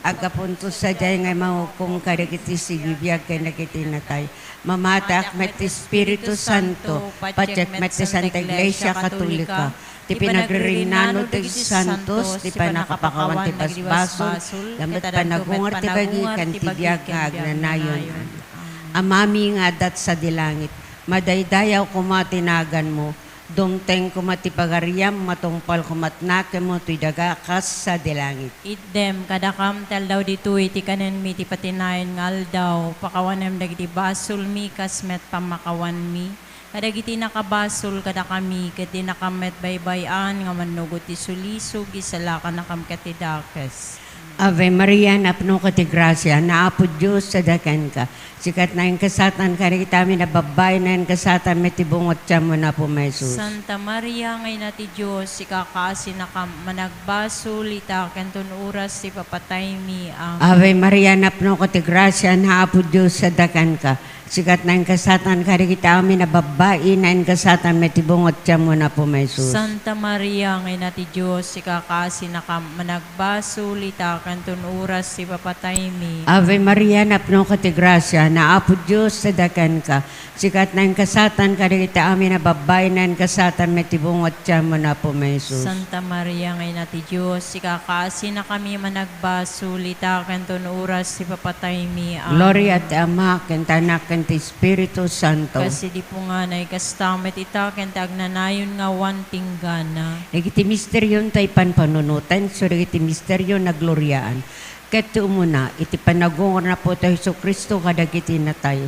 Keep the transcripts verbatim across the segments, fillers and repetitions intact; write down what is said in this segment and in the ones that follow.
Aggapunto sadiay nga mahukom kadagiti sibibiag ken dagiti natay. Mamatiak met ti Espiritu Santo, patiek met ti Santa Iglesia Katolika, ti panagririnnano dagiti santos, ti pannakapakawan ti basbasol, ket panagungar ti bagi ken ti biag nga agnanayon. Amami nga adda sadi langit, madaydayaw koma ti naganmo, dumteng koma ti pagariam, matungpal koma ti nakemmo toy daga kas sadi langit. Itdem kadakam ti aldaw ditoy ti kanenmi ti patinayon nga aldaw, pakawanem dagiti basolmi kas met pammakawanmi kadagiti nakabasol kadakami, ket dinakam met baybay-an nga mannugot ti sulisog, isalakanakam ket ti dakes. Ave Maria, napnoka ti grasia, ni Apo Dios sadi kenka. Sika ti nainkasatanka kadagiti amin a babbai, nainkasatanka met ti bunga ti tianmo, ni Apo Jesus. Santa Maria nga Ina ti Dios, ikakaasinakam a managbasol ita ken ton oras ti ipapataymi. Amen. Ave Maria, napnoka ti grasia, ni Apo Dios sadi kenka. Sika ti nainkasatanka kadagiti amin a babbai, nainkasatanka met ti bunga ti tianmo, ni Apo Jesus. Santa Maria nga Ina ti Dios, ikakaasinakam a managbasol ita ken ton oras ti ipapataymi. Ave Maria, napnoka ti grasia, ni Apo Dios sadi kenka. Sika ti nainkasatanka kadagiti amin a babbai, nainkasatanka met ti bunga ti tianmo, ni Apo Jesus. Santa Maria nga Ina ti Dios, ikakaasinakami a managbasol ita ken ton oras ti ipapataymi. Amen. Gloria ti Ama, ken ti Anak, ken ti Espiritu Santo. Kas idi punganay, kasta met ita ken ti agnanayon nga awan tinggana. Dagiti misterio ti panpanunoten, isu dagiti misterio a nagloriaan. Ket ti umuna, iti panagungar ni Apotayo Jesu-Cristo kadagiti natay.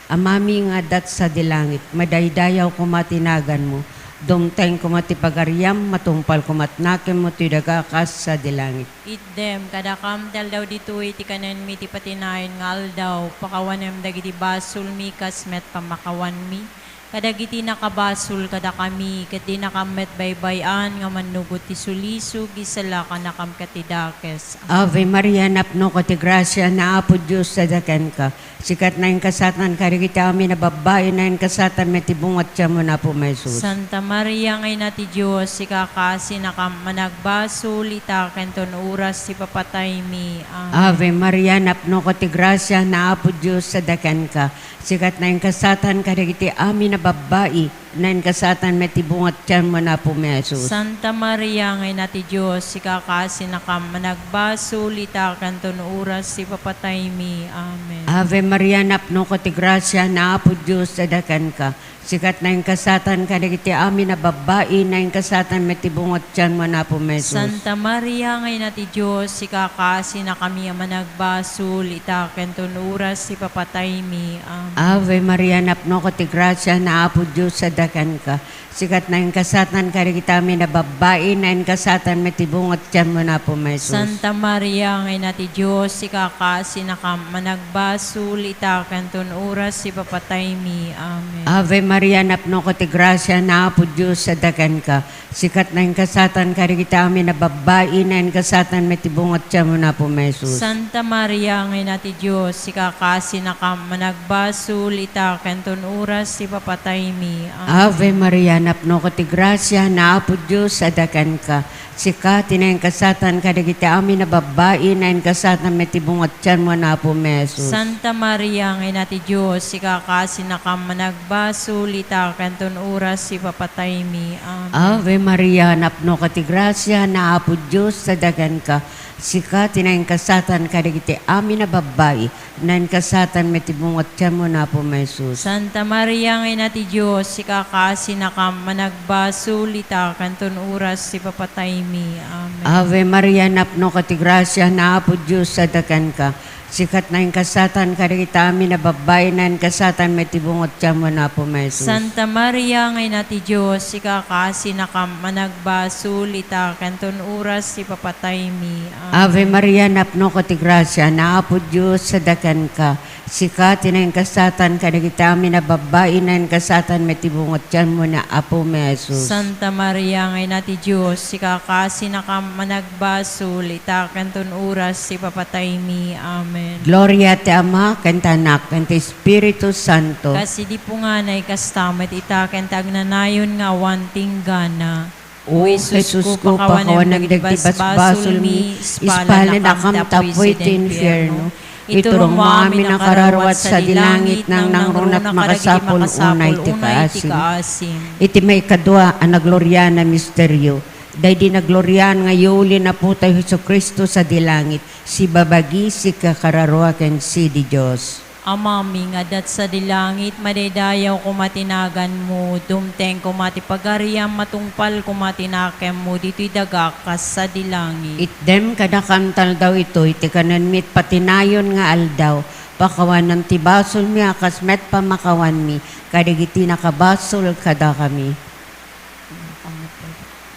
Amami nga adda sadi langit, madaydayaw koma ti naganmo. Dumteng koma ti pagariam, matungpal koma ti nakemmo toy daga kas sadi langit. Itdem kadakam ti aldaw ditoy ti kanenmi ti patinayon nga aldaw, pakawanem dagiti basolmi kas met pammakawanmi kadagiti nakabasol kadakami, ket dinakam met baybay-an nga mannugot ti sulisog, isalakanakam ket ti dakes. Ave Maria, napnoka ti grasia, ni Apo Dios sadi kenka. Sika ti nainkasatanka kadagiti amin a babbai, nainkasatanka met ti bunga ti tianmo, ni Apo Jesus. Santa Maria nga Ina ti Dios, ikakaasinakam a managbasol ita ken ton oras ti ipapataymi. Amen. Ave Maria, napnoka ti grasia, ni Apo Dios sadi kenka. Sika ti nainkasatanka kadagiti amin a babbai, nainkasatanka met ti bunga ti tianmo, ni Apo Jesus. Santa Maria nga Ina ti Dios, ikakaasinakam a managbasol ita ken ton oras ti ipapataymi. Amen. Ave Maria, napnoka ti grasia, ni Apo Dios sadi kenka. Sika ti nainkasatanka kadagiti amin a babbai, nainkasatanka met ti bunga ti tianmo, ni Apo Jesus. Santa Maria nga Ina ti Dios, ikakaasinakami a managbasol ita ken ton oras ti ipapataymi. Amen. Ave Maria, napnoka ti grasia, ni Apo Dios sadi kenka. Sika ti nainkasatanka kadagiti amin a babbai, nainkasatanka met ti bunga ti tianmo, ni Apo Jesus. Santa Maria nga Ina ti Dios, ikakaasinakam a managbasol ita ken ton oras ti ipapataymi. Amen. Ave Maria, napnoka ti grasia, ni Apo Dios sadi kenka. Sika ti nainkasatanka kadagiti amin a babbai, nainkasatanka met ti bunga ti tianmo, ni Apo Jesus. Santa Maria nga Ina ti Dios, ikakaasinakam a managbasol ita ken ton oras ti ipapataymi. Amen. Ave Maria, napnoka ti grasia, ni Apo Dios sadi kenka. Sika ti nainkasatanka kadagiti amin a babbai, nainkasatanka met ti bunga ti tianmo, ni Apo Jesus. Santa Maria nga Ina ti Dios, ikakaasinakam a managbasol ita ken ton oras ti ipapataymi. Amen. Ave Maria, napnoka ti grasia, ni Apo Dios sadi kenka. Sika ti nainkasatanka kadagiti amin a babbai, nainkasatanka met ti bunga ti tianmo, ni Apo Jesus. Santa Maria nga Ina ti Dios, ikakaasinakam a managbasol ita ken ton oras ti ipapataymi. Amen. Ave Maria, napnoka ti grasia, ni Apo Dios sadi kenka. Sika ti nainkasatanka kadagiti amin a babbai, nainkasatanka met ti bunga ti tianmo, ni Apo Jesus. Santa Maria nga Ina ti Dios, ikakaasinakam a managbasol ita ken ton oras ti ipapataymi. Amen. Ave Maria, napnoka ti grasia, ni Apo Dios sadi kenka. Sika ti nainkasatanka kadagiti amin a babbai, nainkasatanka met ti bunga ti tianmo, ni Apomi a Jesus. Santa Maria nga Ina ti Dios, ikakaasinakam a managbasol ita ken ton oras ti ipapataymi. Amen. Gloria ti Ama, ken ti Anak, ken ti Espiritu Santo. Kas idi punganay, kasta met ita ken ti agnanayon nga awan tinggana. O Jesus ko, pakawanem dagiti basbasolmi, ispalanakam ta apuy ti infierno. Iturongmo amin a kararuat sadi langit, nangnangruna ket makasapul unay ti kaasim. Iti maikadua a naglorian a misterio, daydi naglorian nga yuli ni Apotayo Jesu-Cristo sadi langit, sibabagis iti kakararua ken sidi Dios. Amami nga adda sadi langit, madaydayaw koma ti naganmo, dumteng koma ti pagariam, matungpal koma ti nakemmo ditoy daga kas sadi langit. Itdem kadakam ta aldaw itoy ti kanenmi iti patinayon nga aldaw, pakawanem ti basolmi a kas met pamakawanmi kadagiti nakabasol kadakami.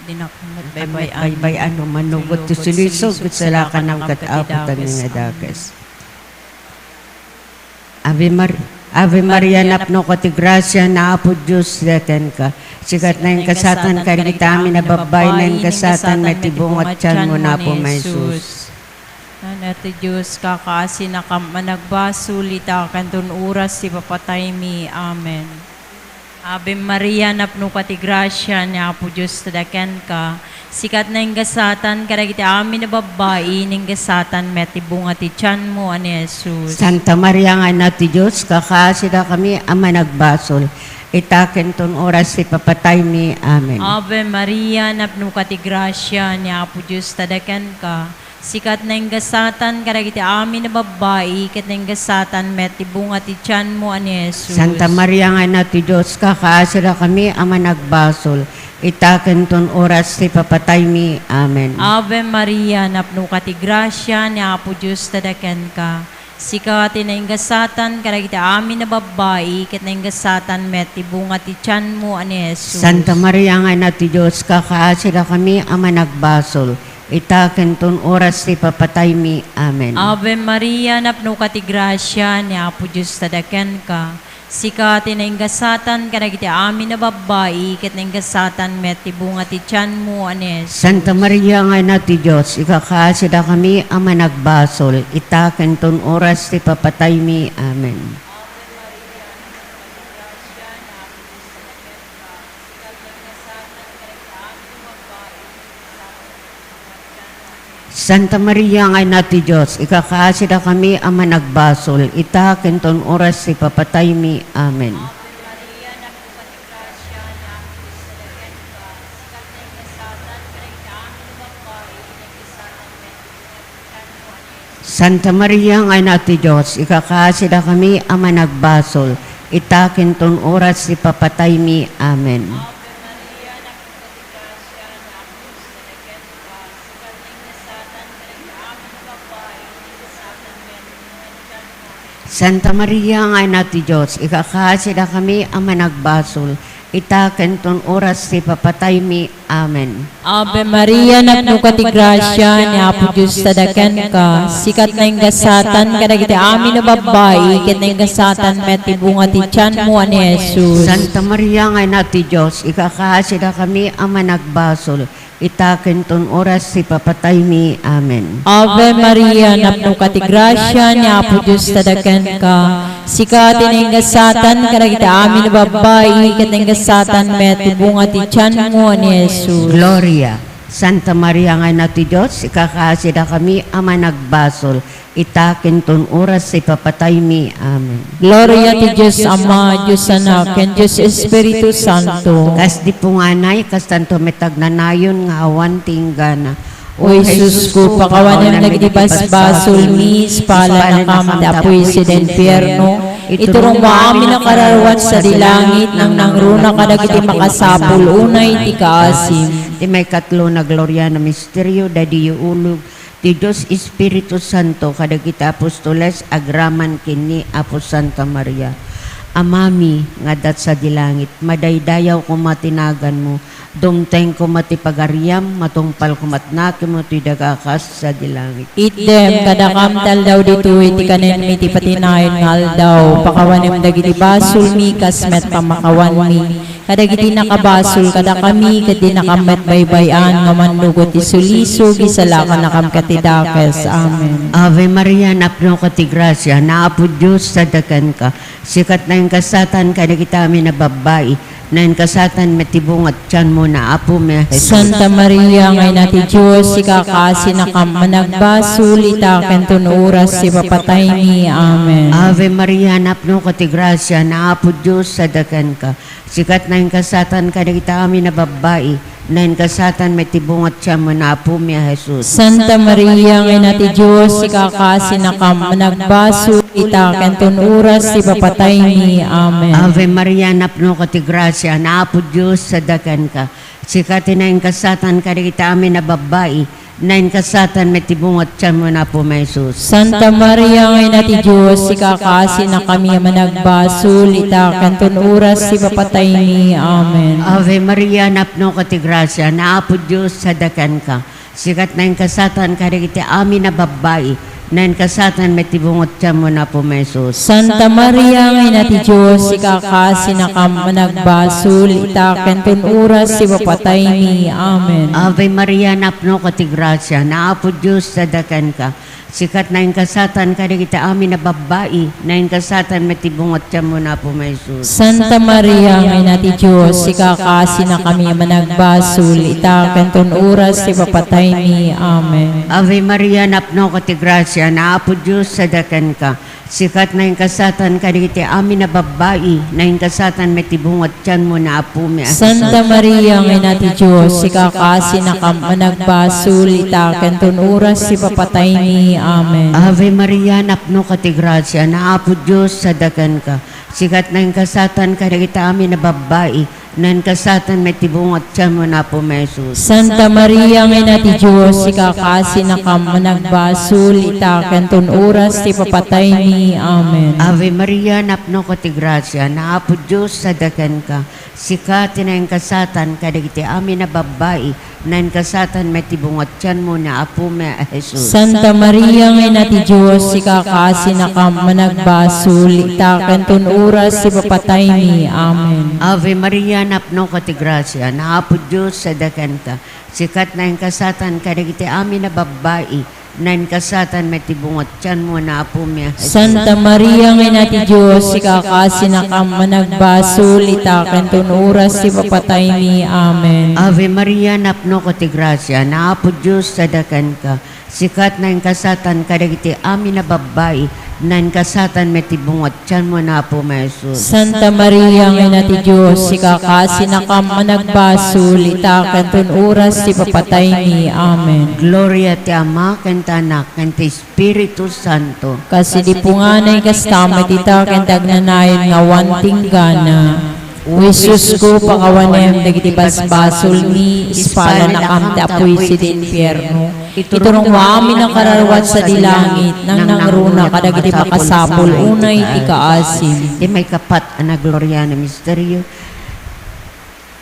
Dina met baybay-an. Baybay-an no mannugod ti sulisog, ket salakanam ket Apo taneng nga dakes. Ave Mar-, Ave Maria, napnoka ti grasia, ni Apo Dios kenka. Sika ti naingasatan kadagiti amin a babbai, naingasatan met ti bunga ti tianmo, ni Apo Jesus. Anak ti Dios, kakaasinakam a managbasol, ita ken ton oras ti papataymi. Amen. Ave Maria, napnoka ti grasia, ni Apo Dios kenka. Sika ti naingasatan kadagiti amin a babbai, naingasatan met ti bunga ti tianmo a ni Jesus. Santa Maria nga Ina ti Dios, kakaasidakami a managbasol, ita ken ton oras ti papataymi. Amen. Ave Maria, napnoka ti grasia, ni Apo Dios kenka. Sika ti naingasatan kadagiti amin a babbai, ket naingasatan met ti bunga ti tianmo a ni Jesus. Santa Maria nga Ina ti Dios, kakaasidakami a managbasol, ita ken ton oras ti papataymi. Amen. Ave Maria, napnoka ti grasia, ni Apo Dios kenka. Sika ti naingasatan kadagiti amin a babbai, ket naingasatan met ti bunga ti tianmo a ni Jesus. Santa Maria nga Ina ti Dios, kakaasidakami a managbasol, ita ken ton oras ti papataymi. Amen. Ave Maria, napnoka ti grasia, ni Apo Dios kenka. Sika ti naingasatan kadagiti amin a babbai, ket naingasatan met ti bunga ti tianmo a ni Jesus. Santa Maria nga Ina ti Dios, ikakaasidakami a managbasol, ita ken ton oras ti papataymi. Amen. Santa Maria nga Ina ti Dios, ikakaasidakami a managbasol, ita ken ton oras ti papataymi. Amen. Santa Maria nga Ina ti Dios, ikakaasidakami a managbasol, ita ken ton oras ti papataymi. Amen. Santa Maria nga Ina ti Dios, ikakaasidakami a managbasol, ita ken ton oras ti papataymi. Amen. Ave Maria, napnoka ti grasia, ni Apo Dios kenka. Sika ti naingasatan kadagiti amin a babbai, ket naingasatan met ti bunga ti tianmo a ni Jesus. Santa Maria nga Ina ti Dios, ikakaasidakami a managbasol, ita ken ton oras ti papataymi. Amen. Ave Maria, napnoka ti grasia, ni Apo Dios kenka. Sika ti naingasatan kadagiti amin a babbai, ket naingasatan met ti bunga ti tianmo a ni Jesus. Gloria. Santa Maria nga Ina ti Dios, ikakaasidakami a managbasol, ita ken ton oras ti papataymi. Amen. Gloria ti Dios Ama, Dios Anak, ken Dios Espiritu Santo. Kas di punganay, kastanto met agnanayon nga awan ti inggana. O Jesus ko, pakawanem dagiti basbasolmi, ispalanakam ti apuy sadi infierno, iturongmo amin a kararuat sadi langit, nangnangruna kadagiti makasapul unay ti kaasim. Ti maikatlo a naglorian a misterio, daydi iulog ti Dios Espiritu Santo kadagiti apostoles agraman ken ni Apo Santa Maria. Amami nga adda sadi langit, madaydayaw koma ti naganmo, dumteng koma ti pagariam, matungpal koma ti nakemmo ti daga kas sadi langit. Itdem kadakam ti aldaw ditoy ti kanenmi ti patinayon nga aldaw, pakawanem dagiti basolmi kas met pamakawanmi kadagiti nakabasol kadakami, ket dinakam met baybay-an nga mannugod ti sulisog, isalakanakam ket ti dakes. Amen. Ave Maria, napnoka ti grasia, ni Apo Dios sadi kenka. Sika ti naingasatan kadagiti amin a babbai, Naingasatan met ti bunga ti tianmo, Apomi a Jesus. Santa Maria nga Ina ti Dios, ikakaasinakam a managbasol, ita ken ton oras ti ipapataymi. Amen. Ave Maria, napnoka ti grasia, ni Apo Dios sadakanka. Sika ti naingasatan kadagiti amin a babbai, naingasatan met ti bunga ti tianmo, Apomi a Jesus. Santa Maria nga Ina ti Dios, ikakaasinakam a managbasol, ita ken ton oras ti ipapataymi. Amen. Ave Maria, napnoka ti grasia, ni Apo Dios sadakanka. Sika ti naingasatan kadagiti amin a babbai, naingasatan met ti bunga ti tianmo, Apomi a Jesus. Santa Maria nga Ina ti Dios, ikakaasinakami a managbasol, ita ken ton oras ti ipapataymi. Amen. Ave Maria, napnoka ti grasia, ni Apo Dios sadakanka. Sika ti naingasatan kadagiti amin a babbai, naingasatan met ti bunga ti tianmo, Apomi a Jesus. Santa Maria nga Ina ti Dios, ikakaasinakam a managbasol, ita ken ton oras ti ipapataymi. Amen. Ave Maria, napnoka ti grasia, ni Apo Dios sadakanka. Sika ti naingasatan kadagiti amin a babbai, naingasatan met ti bunga ti tianmo, Apomi a Jesus. Santa Maria nga Ina ti Dios, ikakaasinakami a managbasol, ita ken ton oras ti ipapataymi. Amen. Ave Maria, napnoka ti grasia, ni Apo Dios sadakanka. Sika ti naingasatan kadagiti amin a babbai, naingasatan met ti bunga ti tianmo, Apomi a Jesus. Santa Maria nga Ina ti Dios, ikakaasinakam a managbasol, ita ken ton oras ti ipapataymi. Amen. Ave Maria, napnoka ti grasia, ni Apo Dios sadakanka. Sika ti naingasatan kadagiti amin a babbai, naingasatan met ti bunga ti tianmo, Apomi a Jesus. Santa Maria nga Ina ti Dios, ikakaasinakam a managbasol, ita ken ton oras ti ipapataymi. Amen. Ave Maria, napnoka ti grasia, ni Apo Dios sadakanka. Sika ti naingasatan kadagiti amin a babbai, naingasatan met ti bunga ti tianmo, Apomi a Jesus. Santa Maria nga Ina ti Dios, ikakaasinakam a managbasol, ita ken ton oras ti ipapataymi. Amen. Ave Maria, napnoka ti grasia, ni Apo Dios sadakanka. Sika ti naingasatan kadagiti amin a babbai, naingasatan met ti bunga ti tianmo, Apomi a Jesus. Santa Maria nga Ina ti Dios, ikakaasinakam a managbasol, ita ken ton oras ti ipapataymi. Amen. Ave Maria, napnoka ti grasia, ni Apo Dios sadakanka. Sika ti naingasatan kadagiti amin a babbai, naingasatan met ti bunga ti tianmo, Apomi a Jesus. Santa Maria nga Ina ti Dios, ikakaasinakam a managbasol, ita ken ton oras ti ipapataymi. Amen. Gloria ti Ama, ken ti Anak, ken ti Espiritu Santo. Kas idi punganay, kasta met ita ken ti agnanayon nga awan tinggana. O Jesusko, pakawanem dagiti basbasolmi, ispalanakam ti apuy sidi infierno. Iturongmo amin a kararua sadi langit, nangnangruna kadagiti makasapul unay ti kaasim. Ti maikapat a naglorian a misterio,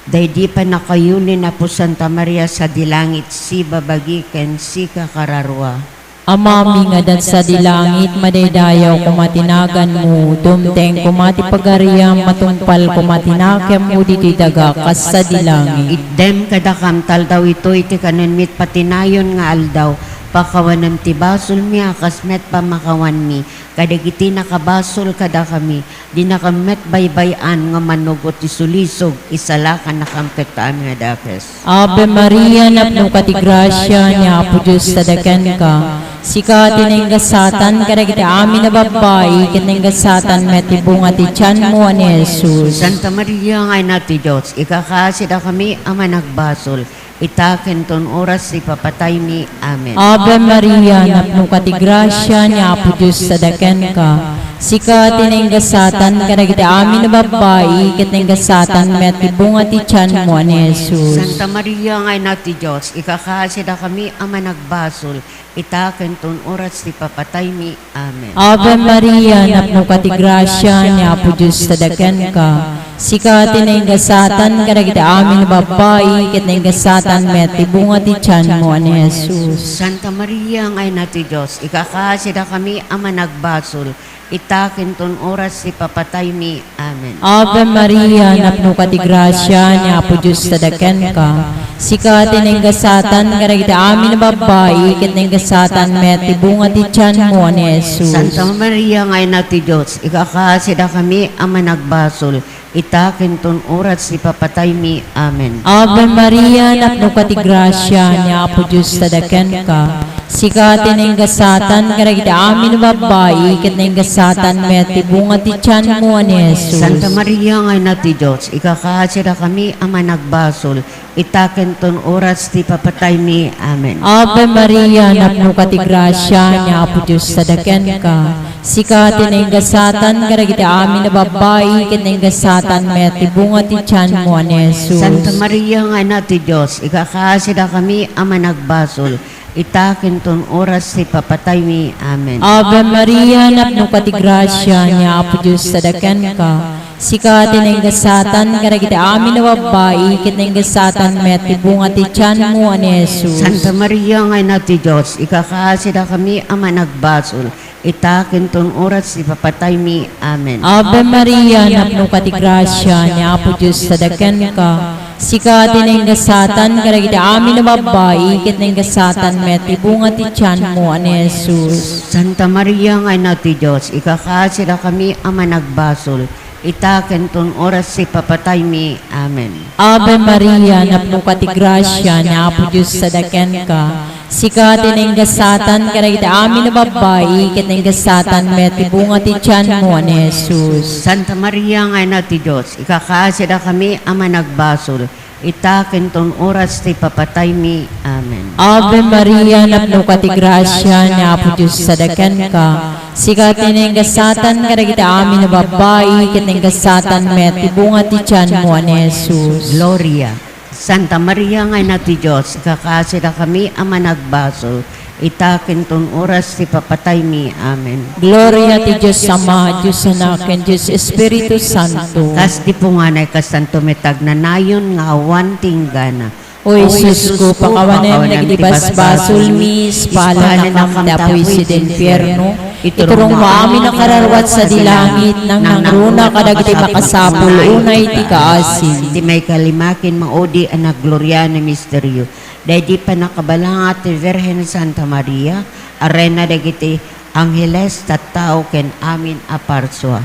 daydi pannakayo ni Apo Santa Maria sadi langit, sibabagi ken sika kararua. Amami nga adda sadi langit, madaydayaw koma ti naganmo, dumteng koma ti pagariam, matungpal koma ti nakemmo ditoy daga kas sadi langit. Itdem kadakam ti aldaw itoy ti kanenmi ti patinayon nga aldaw, pakawanem ti basolmi a kas met pammakawanmi kadagiti nakabasol kadakami, dinakam met baybay-an nga mannugot ti sulisog, isalakannakam ket amin a dakes. Ave Maria, napnoka ti grasia, ni Apo Dios sadakenka. Sika ti naingasatan kadagiti amin a babbai, ket naingasatan met ti bunga ti tianmo a ni Jesus. Santa Maria nga Ina ti Dios, ikakaasidakami a managbasol, ita ken ton oras ti papataymi. Amen. Ave Maria, napnoka ti grasia, ni Apo Dios sadakenka. Sika ti naingasatan kadagiti amin a babbai, ket naingasatan met ti bunga ti tianmo a ni Jesus. Santa Maria nga Ina ti Dios, ikakaasidakami a managbasol, ita ken ton oras ti papataymi. Amen. Ave Maria, napnoka ti grasia, ni Apo Dios sadakenka. Sika ti naingasatan kadagiti amin a babbai, ket naingasatan met ti bunga ti tianmo a ni Jesus. Santa Maria nga Ina ti Dios, ikakaasidakami a managbasol, ita ken ton oras ti papataymi. Amen. Ave Maria, napnoka ti grasia, ni Apo Dios sadakenka. Sika ti naingasatan kadagiti amin a babbai, ket naingasatan met ti bunga ti tianmo a ni Jesus. Santa Maria nga Ina ti Dios, ikakaasidakami a managbasol, ita ken ton oras ti papataymi. Amen. Ave Maria, napnoka ti grasia, ni Apo Dios tada kenka. Sika ti naingasatan kadagiti amin a babbai, ket naingasatan met ti bunga ti tianmo a ni Jesus. Santa Maria nga Ina ti Dios, ikakaasidakami a managbasol, ita ken ton oras ti papataymi. Amen. Ave Maria, napnoka ti grasia, ni Apo Dios tada kenka. Sika ti naingasatan kadagiti amin a babbai, ket naingasatan met ti bunga ti tianmo a ni Jesus. Santa Maria nga Ina ti Dios, ikakaasidakami a managbasol, ita ken ton oras ti papataymi. Amen. Ave Maria, napnoka ti grasia, ni Apo Dios tada kenka. Sika ti naingasatan kadagiti amin a babbai, ket naingasatan met ti bunga ti tianmo a ni Jesus. Santa Maria nga Ina ti Dios, ikakaasidakami a managbasol, ita ken ton oras ti papataymi. Amen. Ave Maria, napnoka ti grasia, ni Apo Dios tada kenka. Sika ti naingasatan kadagiti amin a babbai, ket naingasatan met ti bunga ti tianmo a ni Jesus. Santa Maria nga Ina ti Dios, ikakaasidakami a managbasol, ita ken ton oras ti papataymi. Amen. Ave Maria, napnoka ti grasia, ni Apo Dios tada kenka. Sika ti naingasatan kadagiti amin a babbai, ket naingasatan met ti bunga ti tianmo a ni Jesus. Santa Maria nga Ina ti Dios, ikakaasidakami a managbasol, ita ken ton oras ti papataymi. Amen. Ave Maria, napnoka ti grasia, ni Apo Dios tada kenka. Sika ti naingasatan kadagiti amin a babbai, ket naingasatan met ti bunga ti tianmo a ni Jesus. Gloria. Santa Maria nga Ina ti Dios, ikakaasidakami a managbasol, ita ken ton oras ti papataymi. Amen. Gloria ti Dios Ama, Dios Anak, ken Dios Espiritu Santo. Kas ti punganay, kastanto met agnanayon nga awan ti inggana. O Jesusko, pakawanem dagiti basbasolmi, ispalannakam ti apuy sidi infierno, iturongmo amin a kararua sadi langit, nangnangruna kadagiti makasapul unay ti kaasi. Iti maikalima ken maudi a naggloria a misterio, daydi pannakabalanga ti Birhen Santa Maria, a Reyna dagiti angheles, tattao, ken amin a parsua.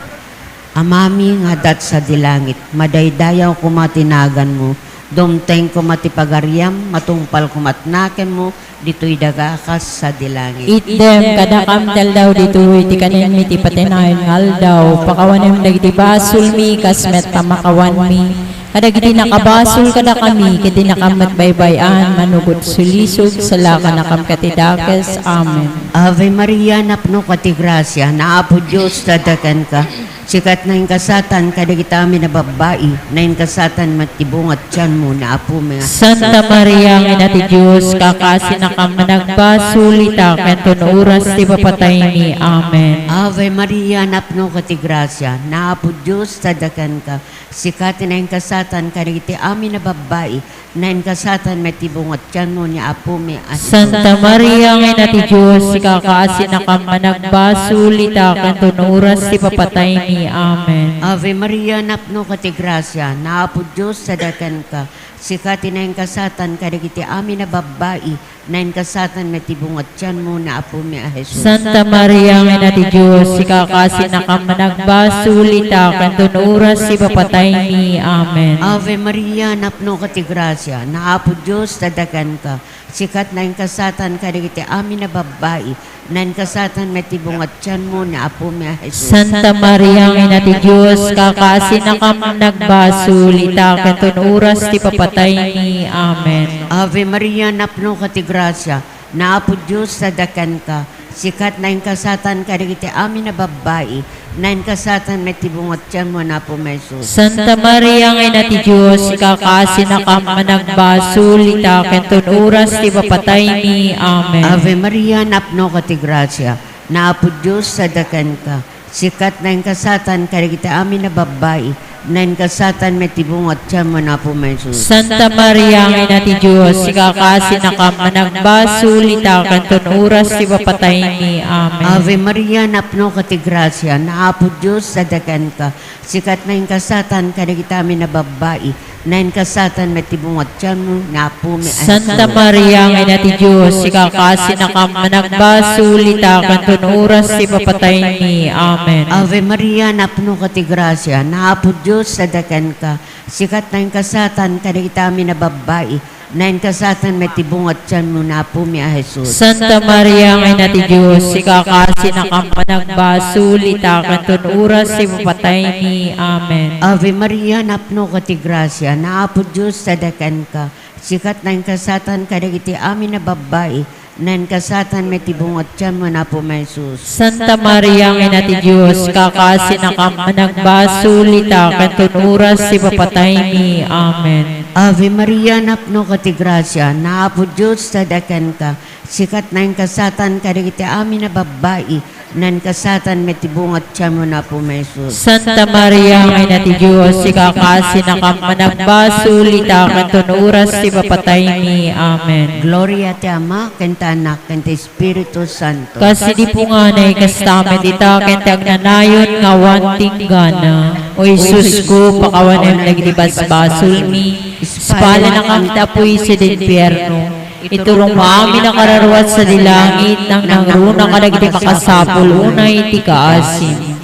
Amami nga adda sadi langit, madaydayaw koma ti naganmo, dumteng koma ti pagariam, matungpal koma ti nakemmo, ditoy daga kas sadi langit. Itdem kadakam ti aldaw ditoy ti kanenmi ti patinayon nga aldaw, pakawanem dagiti basolmi kas met a makawanmi kadagiti nakabasol kadakami, ket dinakam met baybay-an, manugot sulisog, salakanakam ket ti dakes. Amen. Ave Maria, napnoka ti grasia, ni Apo Dios tada kenka. Sika ti naingasatan kadagiti amin a babbai, naingasatan met ti bunga ti tianmo ni Apomi a Jesus. Santa Maria nga Ina ti Dios, kakaasinakam a managbasol ita ken ton oras ti papataymi. Amen. Ave Maria, napnoka ti grasia, ni Apo Dios tada kenka. Sika ti naingasatan kadagiti amin a babbai, naingasatan met ti bunga ti tianmo ni Apomi a Jesus. Santa Maria nga Ina ti Dios, ikakaasinakam a managbasol ita ken ton oras ti papataymi. Amen. Ave Maria, napnoka ti grasia, ni Apo Dios tada kenka. Sika ti naingasatan kadagiti amin a babbai, naingasatan met ti bunga ti tianmo ni Apomi a Jesus. Santa Maria nga Ina ti Dios, ikakaasinakam a managbasol ita ken ton oras ti papataymi. Amen. Ave Maria, napnoka ti grasia, ni Apo Dios tada kenka. Sika ti naingasatan kadagiti amin a babbai, naingasatan met ti bunga ti tianmo ni Apomi a Jesus. Santa Maria nga Ina ti Dios, kakaasinakam a managbasol ita ken ton oras ti papataymi. Amen. Ave Maria, napnoka ti grasia, ni Apo Dios tada kenka. Sika ti naingasatan kadagiti amin a babbai, naingasatan met ti bunga ti tianmo ni Apomi a Jesus. Santa Maria nga Ina ti Dios, ikakaasinakam a managbasol ita ken ton oras ti papataymi. Amen. Ave Maria, napnoka ti grasia, ni Apo Dios tada kenka. Sika ti naingasatan kadagiti amin a babbai, naingasatan met ti bunga ti tianmo ni Apomi a Jesus. Santa Maria nga Ina ti Dios, ikakaasinakam a managbasol ita ken ton oras ti papataymi. Amen. Ave Maria, napnoka ti grasia, ni Apo Dios tada kenka. Sika ti naingasatan kadagiti amin a babbai, Nainkasaatan met ti bunga ti tianmo, ni Apomi a Santa Jesus. Maria nga Ina ti Dios, ikakasinakam a managbasol ita ken ton oras ti ipapataymi. Amen. Ave Maria, napnoka ti grasia, ni Apo Dios adda kenka. Sika ti nainkasaatan kadagiti amin a babbai, nainkasaatan met ti bunga ti tianmo, ni Apomi a Jesus. Santa Maria nga Ina ti Dios, ikakasinakam a managbasol ita ken ton oras ti ipapataymi. Amen. Ave Maria, napnoka ti grasia, ni Apo Dios adda kenka. Sika ti nainkasaatan kadagiti amin a babbai, nainkasaatan met ti bunga ti tianmo, ni Apomi a Jesus. Santa Maria nga Ina ti Dios, ikakasinakam a managbasol ita ken ton oras ti ipapataymi. Amen. Ave Maria, napnoka ti grasia, ni Apo Dios adda kenka. Sika ti nainkasaatan kadagiti amin a babbai, nainkasaatan met ti bunga ti tianmo, ni Apomi a Jesus. Santa Maria nga Ina ti Dios, ikakasinakam a managbasol ita ken ton oras ti ipapataymi. Amen. Gloria ti Ama, ken ti Anak, ken ti Espiritu Santo. Kas idi punganay, kasta met ita ken ti agnanayon nga awan tinggana. O Jesusko, pakawanem dagiti basbasolmi, ispalanakam ti apuy sadi infierno. Iturongmo amin a kararuat sadi langit, nangnangruna kadagiti makasapul unay ti kaasim.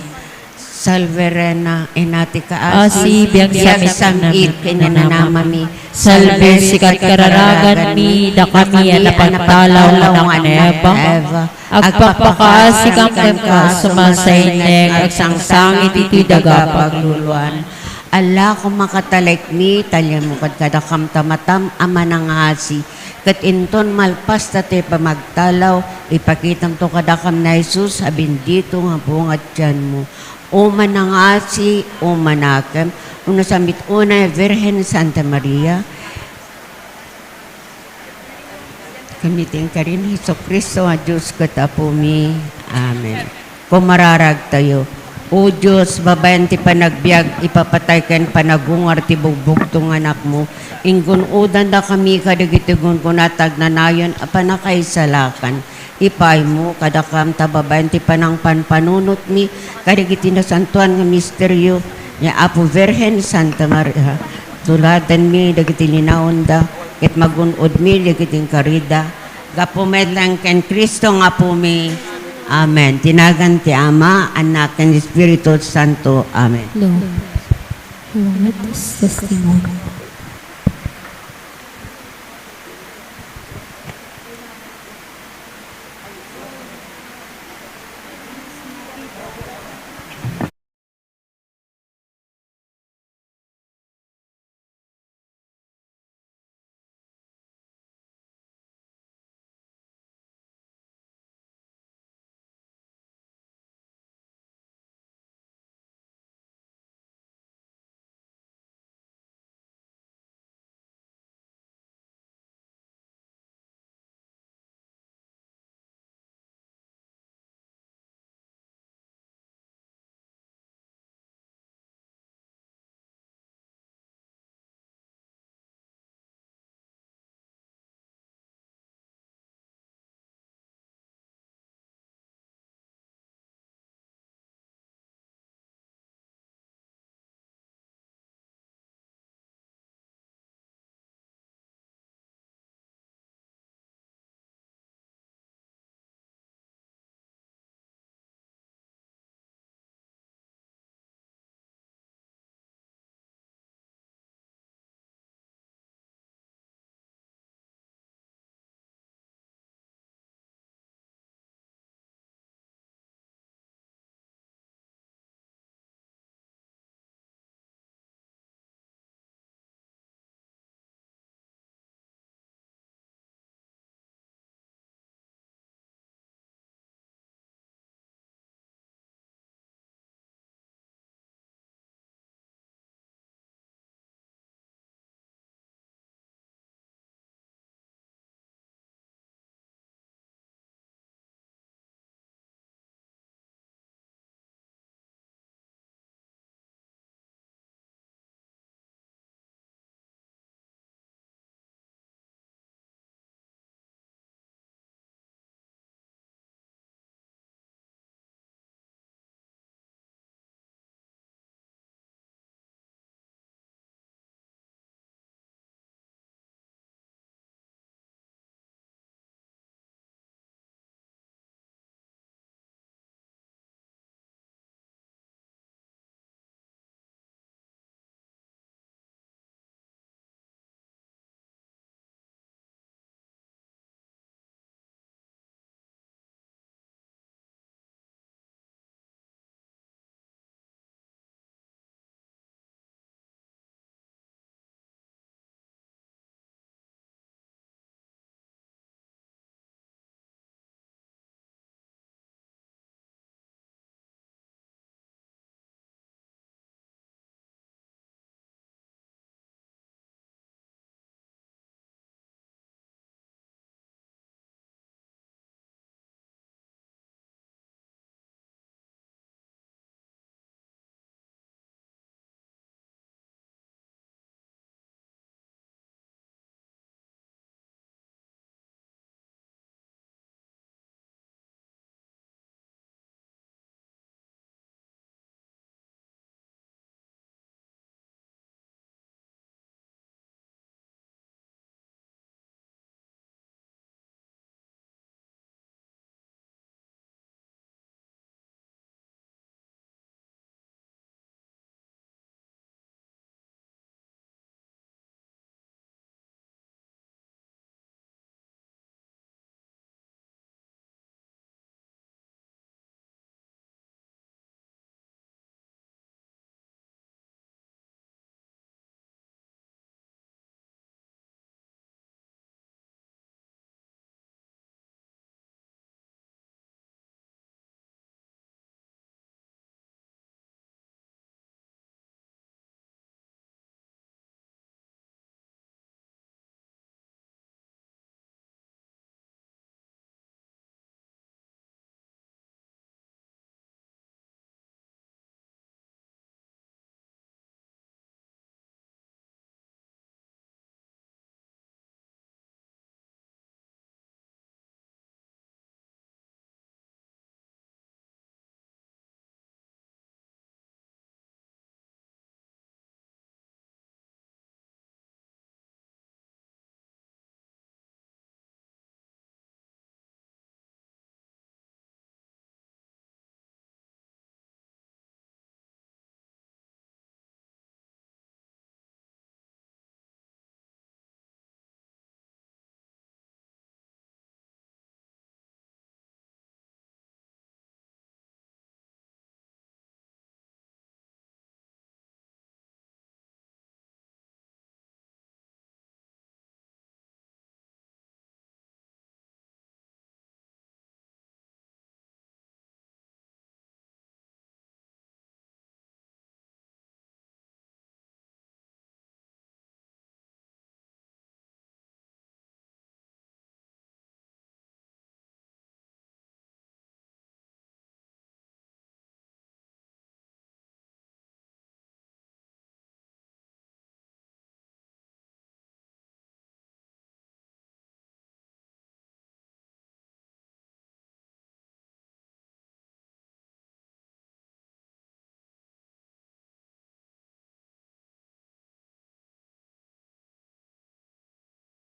Salve Reina, Ina ti kaasi, biagsam iti nanamami. Salve, sika ti kararaganmi, dakami a napagtalaw nga anak ni Eva. Agpakpakaasikam kenka, sumasainnek, agsangsangit iti daga pagluluan. Alla, koma ket talekmi, talekmo kad kadakam ti Amatam a manangasi, ket inton malpasta ti pamagtalaw, ipakitamto kadakam ni Jesus a bendito nga bunga ti tianmo. O manangasi, o manakem, unasamit unay Virgen Santa Maria, Kami ti inkarin ni Jesu-Cristo a Dios ket Apomi. Amen. Kumararagtayo. O Dios, babaen ti panagbiag, ipapatay ken panagungar ti bugbugtong nga anakmo, ingun-odandakami kadagiti gungguna ti agnanayon a pannakaisalakan. Ipaaymo kadakam ta babaen ti panangpanpanunotmi kadagiti nasantoan nga misterio ni Apo Virgen Santa Maria. Tuladanmi dagiti linaonda, ket magun-odmi dagiti inkarida. Gapu met laeng ken Cristo nga Apomi. Amen. Ti nagan ti Ama, Anak, ken Espiritu Santo. Amen. Lord, witness testimony.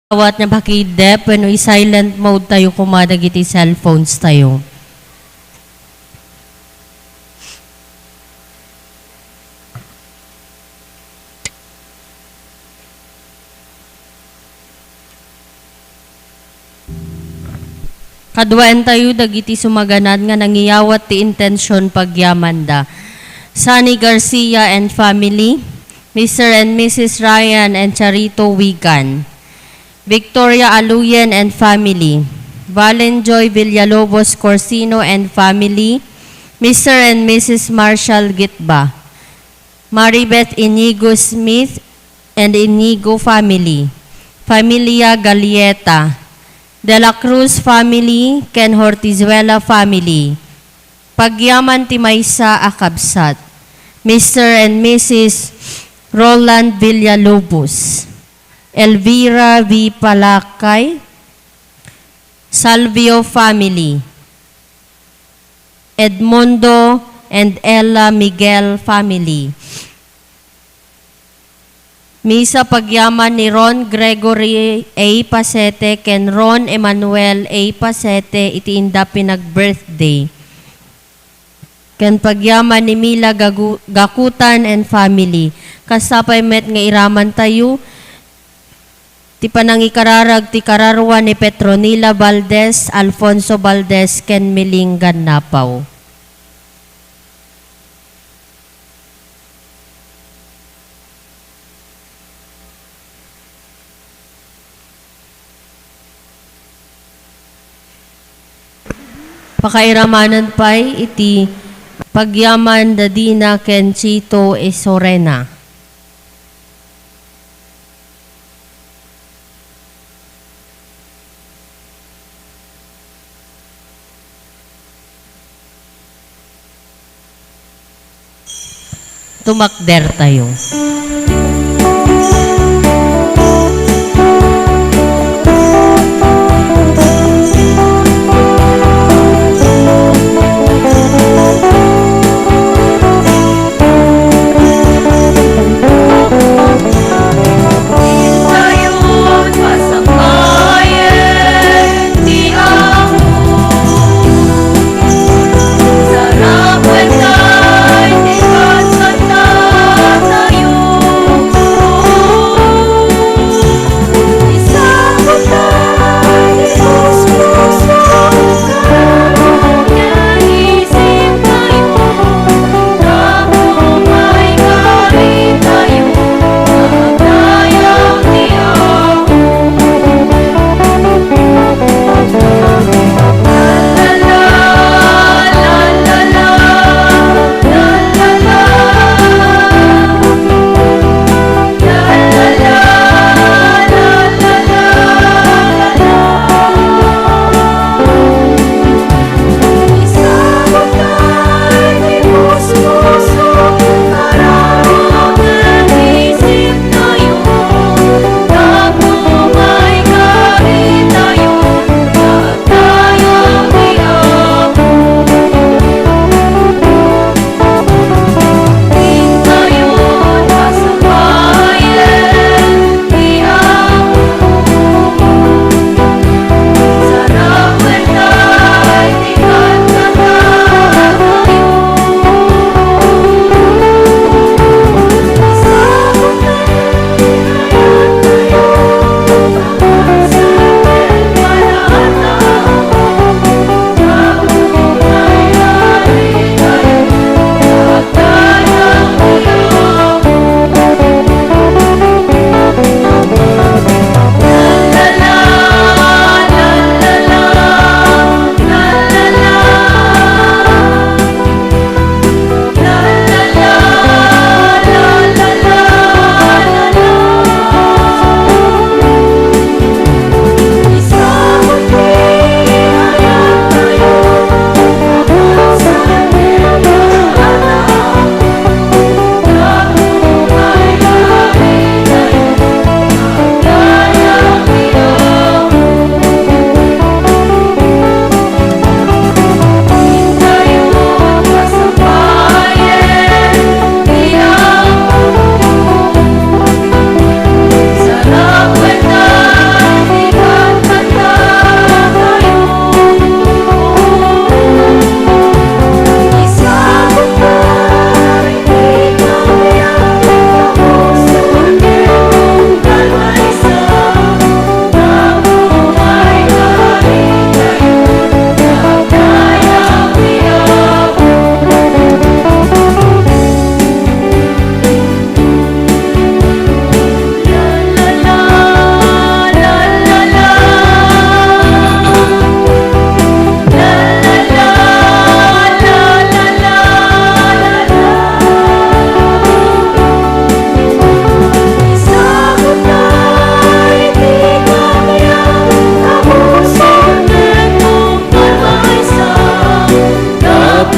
Awat nga pakiddep wenno i-silent mode tayo koma dagiti cellphones tayo. Kaduaentayo dagiti sumaganad nga nangiyawat ti intention pagyamanda. Sunny Garcia and family, Mister and Missus Ryan and Charito Wigan, Victoria Aluyen and family, Valen Joy Villalobos Corsino and family, Mister and Missus Marshall Gitba, Maribeth Inigo Smith and Inigo family, Familia Galieta, De La Cruz family, ken Hortizuela family. Pagyaman ti maysa a kabsat, Mister and Missus Roland Villalobos, Elvira V Palakay, Salvio family, Edmundo and Ella Miguel family. Misa pagyaman ni Ron Gregory A Pasete ken Ron Emmanuel A Pasete iti inda pinag-birthday. Ken pagyaman ni Mila Gagu-, Gakutan and family. Kasta pay met nga iramantayo ti panangikararag ti kararua ni Petronila Valdez, Alfonso Valdez, ken Miling Gannapaw. Pakairamanen pay iti pagyaman da Dina ken Chito Isorena. Tumakder tayo.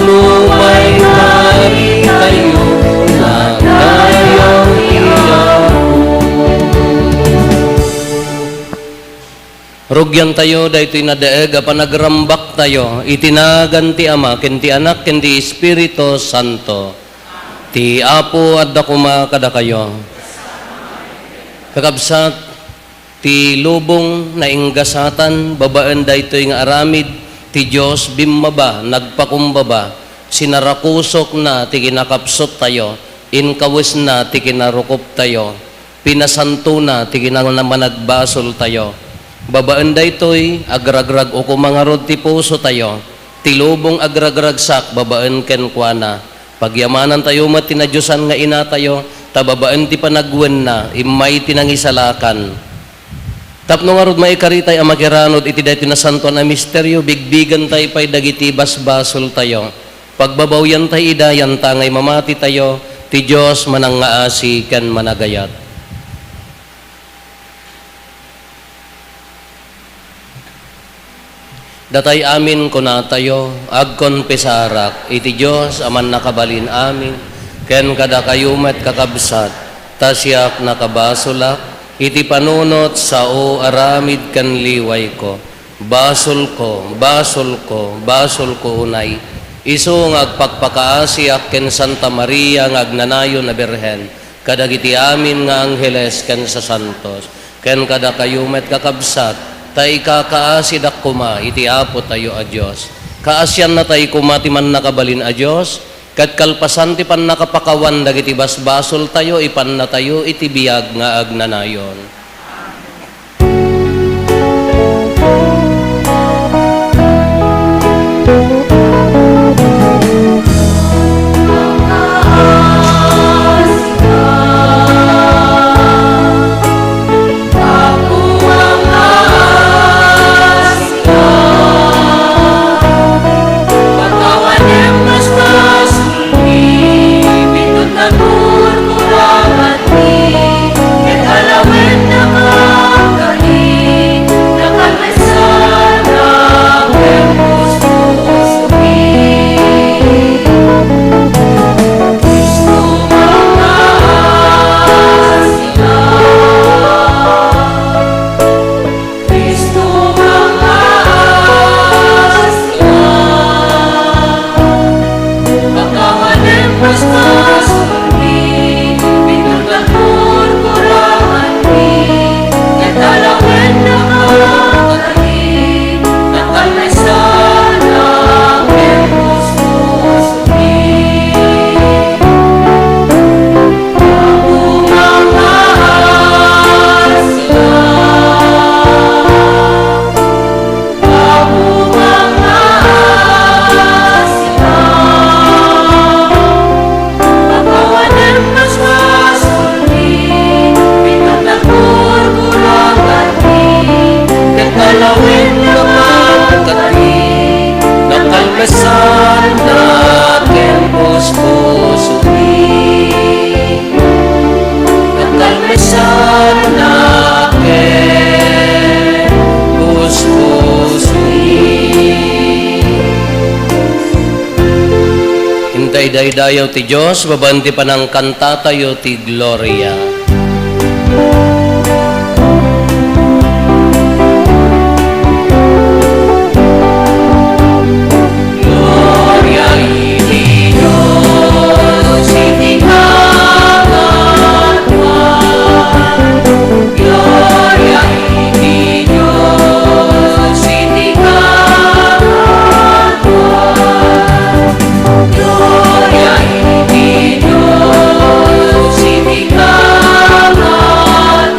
Nupay karitayo, nagdayaw ti Apo. Rugiantayo daytoy nadaeg a panagrambaktayo iti nagan ti Ama, ken ti Anak, ken ti Espiritu Santo. Ti Apo adda koma kadakayo. Kakabsat, ti lubong nainggasatan babaen daytoy nga aramid, ti Dios bimmaba, nagpakumbaba, sinarakusokna ti kinakapsuttayo, inkawesna ti kinarukoptayo, pinasantona ti kinamanagbasol tayo. Babaen daytoy, agragrag-ukoma ngarud ti puso tayo, ti lubong agragragsak babaen kenkuana. Pagyamanantayo met ti nadiosan nga Ina tayo, ta babaen ti panagwenna, immay ti nangisalakan. Tapno ngarud maikaritay a makiranod iti daytoy nasantoan a misterio, bigbigantay pay dagiti basbasol tayo. Pagbabawiantay ida, yanta ngay mamati tayo, ti Dios manangngaasi ken managayat. Datay amin kunatayo, agkonfesarak iti Dios a Mannakabalin-amin, ken kadakayo met, kakabsat, ta siak nakabasolak iti panunot, sao, aramid ken liwayko. Basolko, basolko, basolko unay. Isu nga agpakpakaasiak ken Santa Maria nga agnanayon a Birhen, kadagiti amin nga angheles ken sasantos, ken kadakayo met, kakabsat, ta ikakaasidak koma iti Apotayo a Dios. Kaasiannatay koma ti Mannakabalin a Dios, ket kalpasan ti pannakapakawan dagiti basbasoltayo, ipannatayo iti biag nga agnanayon. Cristo, mangaasia. Pakawanem basbasolmi, binutangan kurkuranganmi, ket alawen nakakadi, nakalmesanak ken puspusomi. Apo, mangaasia. Nakalmesannak ken puspusomi. Nakalmesannak ken puspusomi. Intaydaydayaw ti Dios, babaen ti panangkantatayo ti Gloria. Gloria iti Dios iti kakantuan. Gloria iti Dios iti kakantuan. Gloria iti Dios iti kakantuan.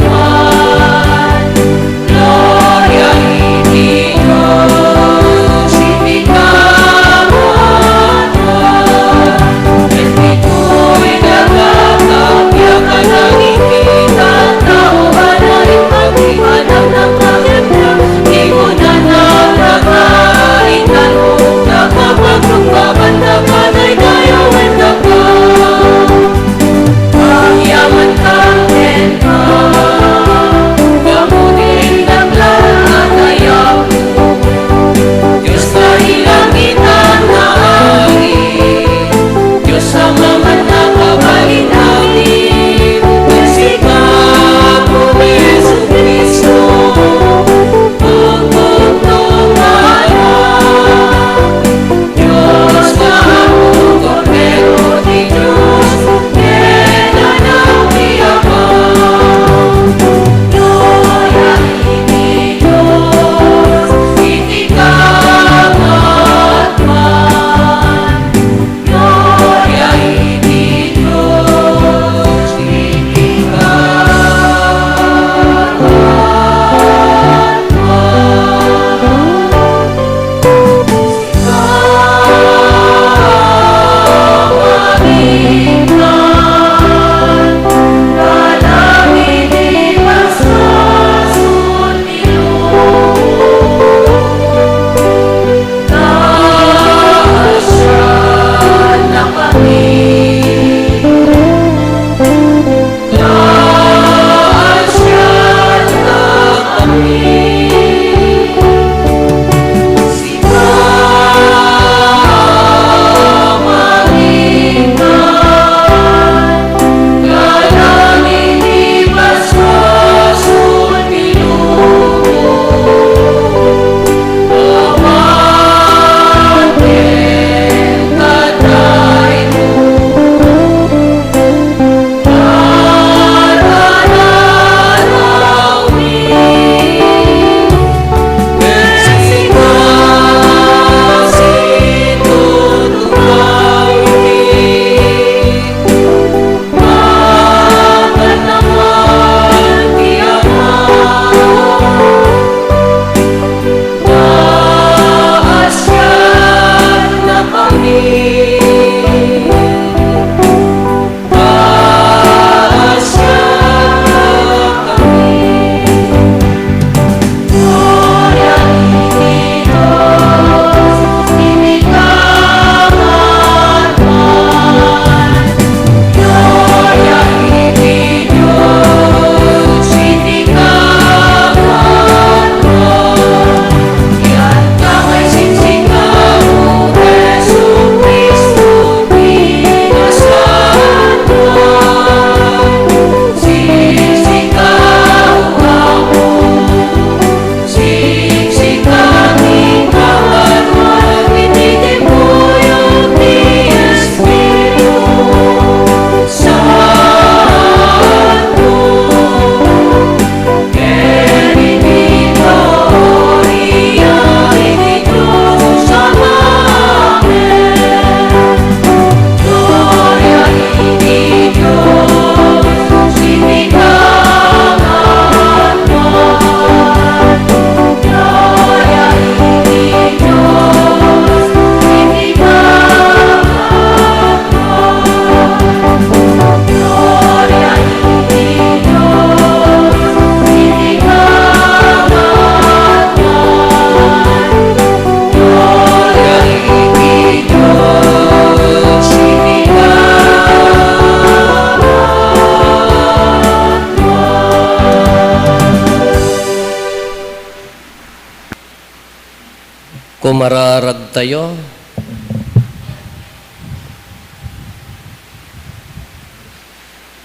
Kumararagtayo.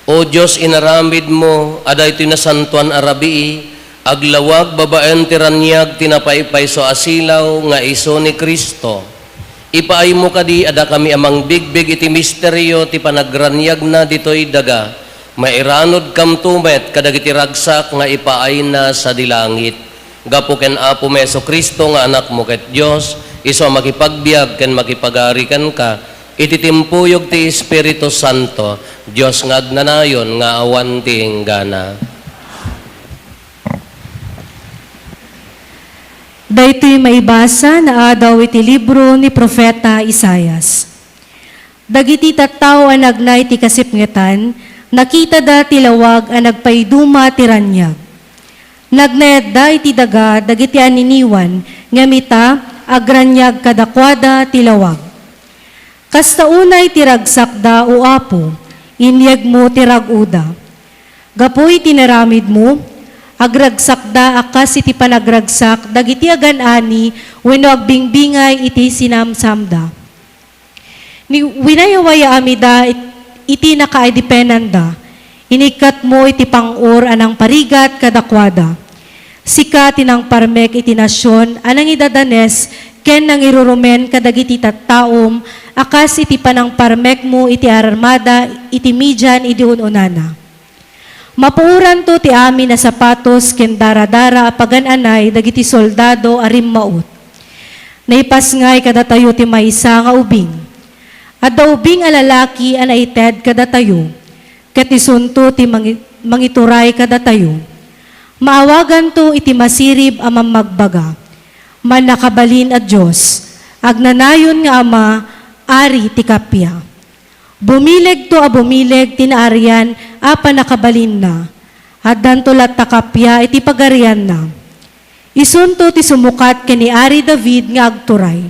O Dios, inaramidmo a daytoy nasantoan a rabii, aglawag babaen ti raniag ti napaypayso a silaw nga isu ni Cristo. Ipaaymo kadi a dakami a mangbigbig iti misterio ti panagraniagna ditoy daga, mairanudkamto met kadagiti ragsak nga ipaayna sadi langit. Gapu ken Apomi Jesu-Cristo nga Anakmo ket Dios, isu a makipagbiag ken makipagari kenka, iti timpuyog ti Espiritu Santo, Dios nga agnanayon nga awan ti inggana. Daytoy maibasa naadaw iti libro ni Profeta Isaias. Dagiti tattao a nagna iti kasipngetan, nakitada ti lawag a nagpaiduma ti raniag. Nagnayatda iti daga dagiti aniniwan, ngem ita, agraniag kadakuada ti lawag. Kasta unay ti ragsakda, O Apo, inyegmo ti rag-oda. Gapu iti naramidmo, agragsakda a kas iti panagragsak dagiti agan-ani wenno agbingbingay iti sinamsamda. Ni-, winayawayaamida it-, iti nakaadipenanda. Inikkatmo iti pang-or a nangparigat kadakuada. Sika ti nangparmek iti nasion a nangidadanes ken nangirurumen kadagiti tattaom a kas iti panangparmekmo iti armada iti Midian idi un-unana. Mapuoranto ti amin a sapatos ken daradara a pagan-anay dagiti soldado a rimmaut. Naipasngay kadatayo ti maysa nga ubing. Adda ubing a lalaki a naited kadatayo, ket isunto ti mangi-, mangituray kadatayo. Maawaganto iti masirib a mammagbaga, Mannakabalin a Dios, Agnanayon nga Ama, Ari ti kappia. Bumilegto a bumileg ti naarian a pannakabalinna. Addanto latta kappia iti pagarianna. Isunto ti sumukat ken ni Ari David nga agturay.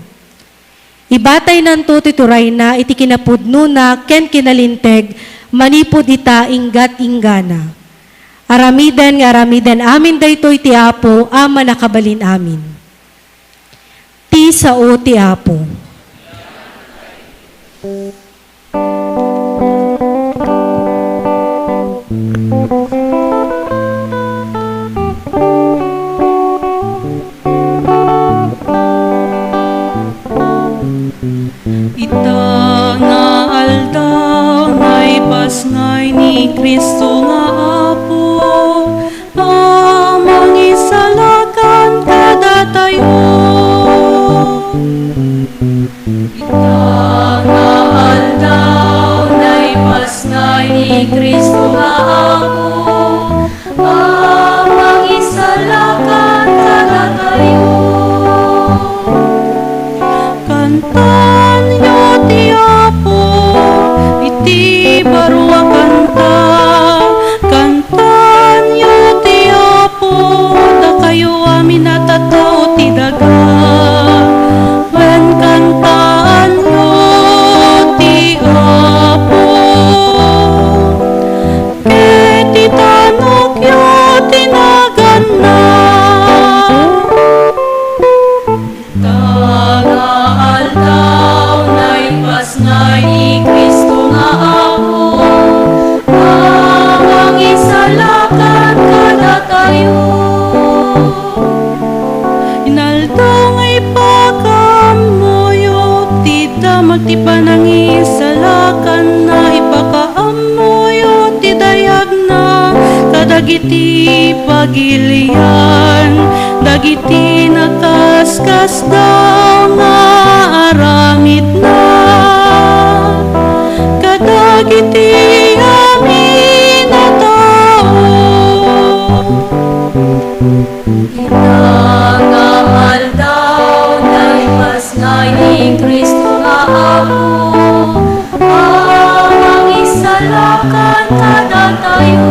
Ibataynanto ti turayna iti kinapudnona ken kinalinteg manipud ita inggat inggana. Aramiden nga aramiden amin daytoy ti Apo a Mannakabalin Amin. Ti sao ti Apo. Ita nga aldaw, naipasngay ni Cristo nga Apo a mangisalakan kadatayo. Ita nga aldaw, naipasngay ni Cristo nga Apo a mangisalakan kadatayo. Kantaenyo Ni Cristo nga Apo, a mangisalakan kadatayo. Inaldaw nga ipakaammoyo ti damag ti panangisalakanna, ipakaammoyo ti dayagna kadagiti pagilian, dagiti nakaskasdaaw nga aramidna, kadagiti amin a tao. Ita nga aldaw, naipasngay ni Cristo nga Apo, a mangisalakan kadatayo.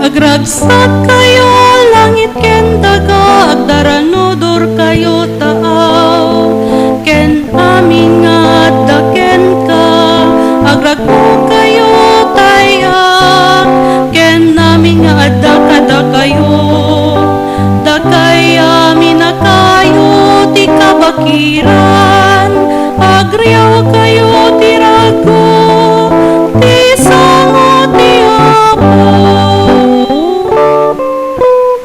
Agragsakkayo, langit ken daga, agdaranudorkayo, taaw ken amin nga adda kenka, agragmokayo, tay-ak ken amin nga adda kadakayo. Dakay amin a kayo ti kabakiran, agriawkayo ti rago, ti sango ti Apo.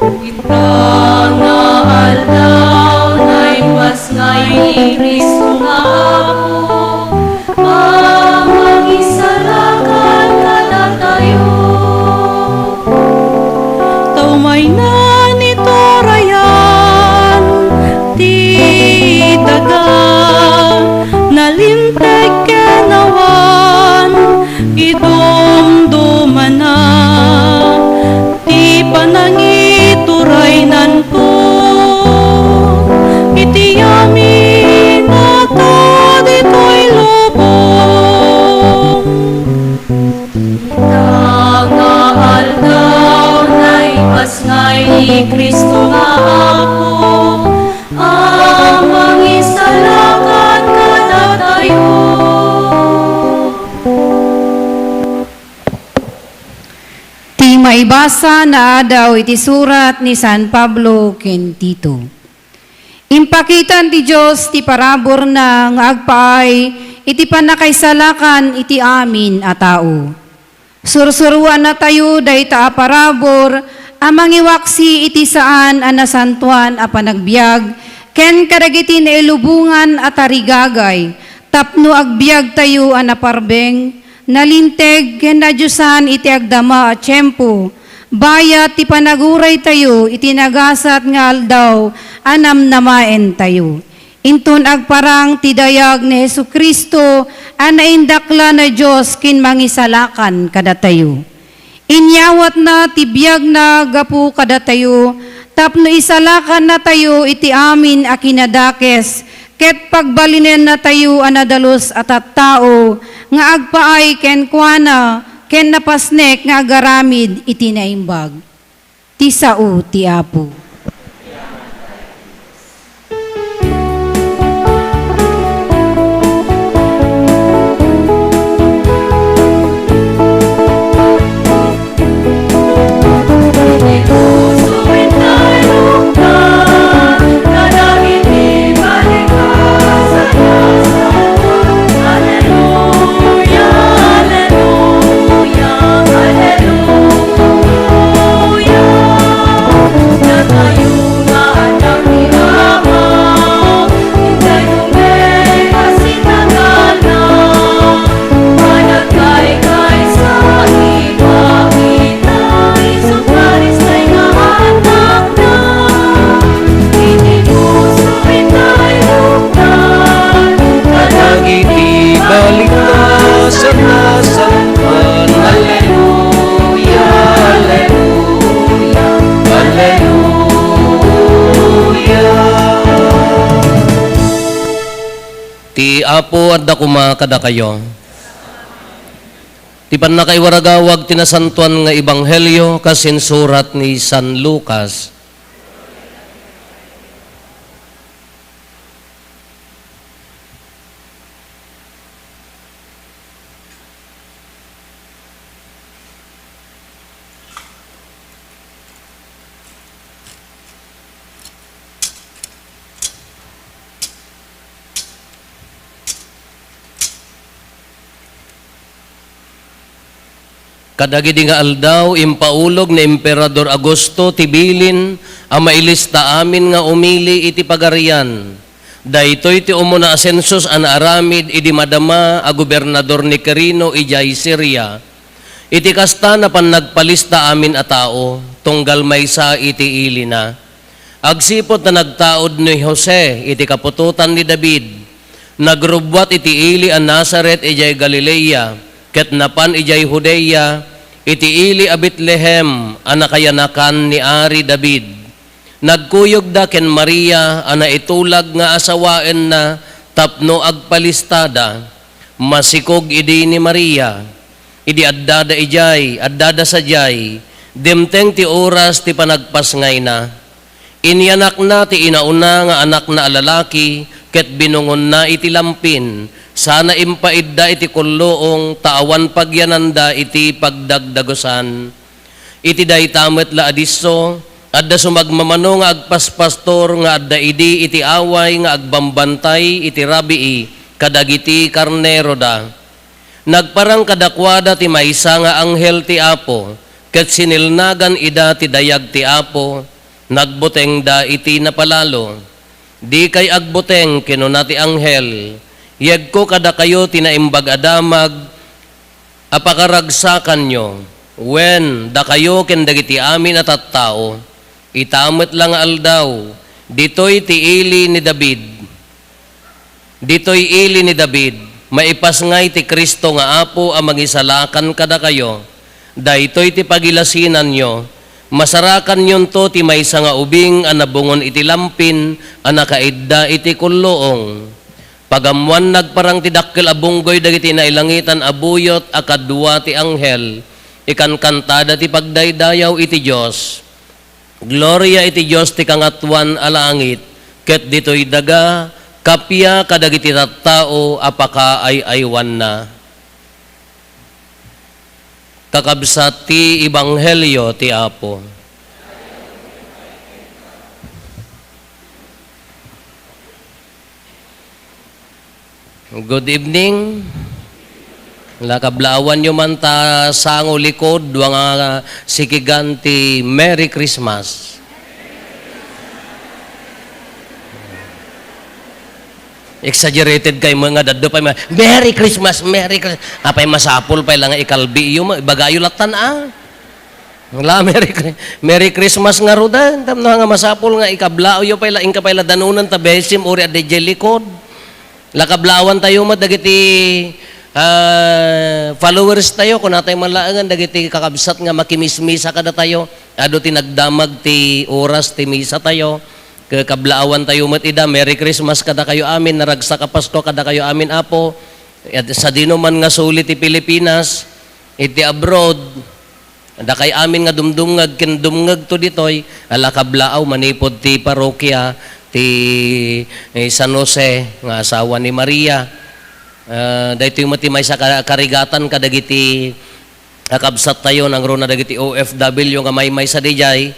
Ita nga aldaw, naipasngay ni Cristo nga Apo, a mangisalakan kadatayo. Ta umayna niturayan ti daga, nalinteg ken awan idumdumana. Ti panangituraynanko iti amin a tao ditoy lubong. Ita nga aldaw, naipasngay ni Cristo nga Apo, a mangisalakan kadatayo. Ti maibasa nga adaw iti surat ni San Pablo ken Tito. Impakitan ti Dios ti paraburna nga agpaay iti pannakaisalakan iti amin a tao. Sursuroannatayo dayta a parabur a mangiwaksi iti saan a nasantoan a panagbiag ken kadagiti nailubongan a tarigagay tapno agbiagtayo a naparbeng, nalinteg ken nadiosan iti agdama a tiempo, bayat ti panaguraytayo iti nagasat nga aldaw a namnamaentayo. Inton agparang ti dayag ni Jesu-Cristo a naindaklan a Dios ken Mangisalakan kadatayo. Inyawatna ti biagna gapu kadatayo tapno isalakannatayo iti amin a kinadakes ket pagbalinennatayo a nadalus a tattao nga agpaay kenkuana ken napasnek nga agaramid iti naimbag. Ti sao ti Apo. Kadagiti balikda, saan-saan. Alleluia, alleluia, alleluia. Ti Apo adda koma kadakayo. Ti pannakaiwaragawag ti nasantoan nga ebanghelio kas insurat ni San Lucas. Kadagidi nga aldaw, impaulog ni Emperador Augusto ti bilin a mailista amin nga umili iti pagarian. Daytoy ti umuna a sensus a naaramid idi madama a gobernador ni Quirino idiay Siria. Iti kasta, napan nagpalista amin a tao, tunggal maysa iti ilina. Agsipud ta nagtaud ni Jose iti kaputotan ni David, nagrubbuat iti ili a Nazaret idiay Galilea, ket napan idiay Judea, iti ili a Betlehem a nakayanakan ni Ari David. Nagkuyogda ken Maria a naitulag nga asawaenna tapno agpalistada. Masikog idi ni Maria. Idi addada idiay, addada sadiay, dimteng ti oras ti panagpasngayna. Inyanakna ti inauna nga anakna a lalaki ket binungonna iti lampin, sana impaidda iti kulluong ta awan pagyananda iti pagdagdagusan. Iti dayta met la a disso, adda sumagmamano nga agpaspastor nga adda idi iti away nga agbambantay iti rabii kadagiti karneroda. Nagparang kadakuada ti maysa nga anghel ti Apo, ket sinilnagan ida ti dayag ti Apo, nagbutengda iti napalalo. "Dikay agbuteng," kinuna ti anghel, "yegko kadakayo ti Naimbag a Damag a pakaragsakanyo, wen, dakayo ken dagiti amin a tattao. Ita met la nga aldaw, ditoy ti ili ni David. Ditoy ili ni David, maipasngay ti Cristo nga Apo a mangisalakan kadakayo. Daytoy ti pagilasinanyo, masarakanyonto ti maysa nga ubing a nabungon iti lampin a nakaidda iti kulluong." Pagammoan, nagparang ti dakkel a bunggoy dagiti nailangitan a buyot a kadua ti anghel. Ikankantada ti pagdaydayaw iti Dios. "Gloria iti Dios ti kangatoan a langit, ket ditoy daga, kappia kadagiti tattao a pakaay-aywanna." Kakabsat ti ebanghelio ti Apo. Good evening. La, kablaawanyo man ta sango likod, dua nga sikigan ti Merry Christmas. Exaggerated kay mga daddo pay ma-, "Merry Christmas, Merry Christmas." Apay masapul pay la nga ikalbiyo, ma-, ibagayo lattan, ah. Wala, Merry Chri-, Merry Christmas ngaruden. Tapno nga masapul nga ikablaayo pay la, inka pay la danunan ta besim uri a D J likod. La, kablaawan tayo met dagiti, ah, followers tayo, kunatay man laengen dagiti kakabsat nga makimismisa kadatayo. Adu ti nagdamag ti oras ti misa tayo. Ke-, kablaawan tayo met ida. Merry Christmas kadakayo amin, naragsak a Pasko kadakayo amin, Apo. Et sadino man nga suli ti Pilipinas, iti abroad, dakay amin nga dumdumngeg ken dumngegto ditoy, ala kablaaw manipud ti parokia ti, eh, San Jose nga asawa ni Maria. Ah, daytoy met ti maysa ka-, karigatan kadagiti kakabsat tayo, nangruna dagiti O F W nga maymaysa didiay,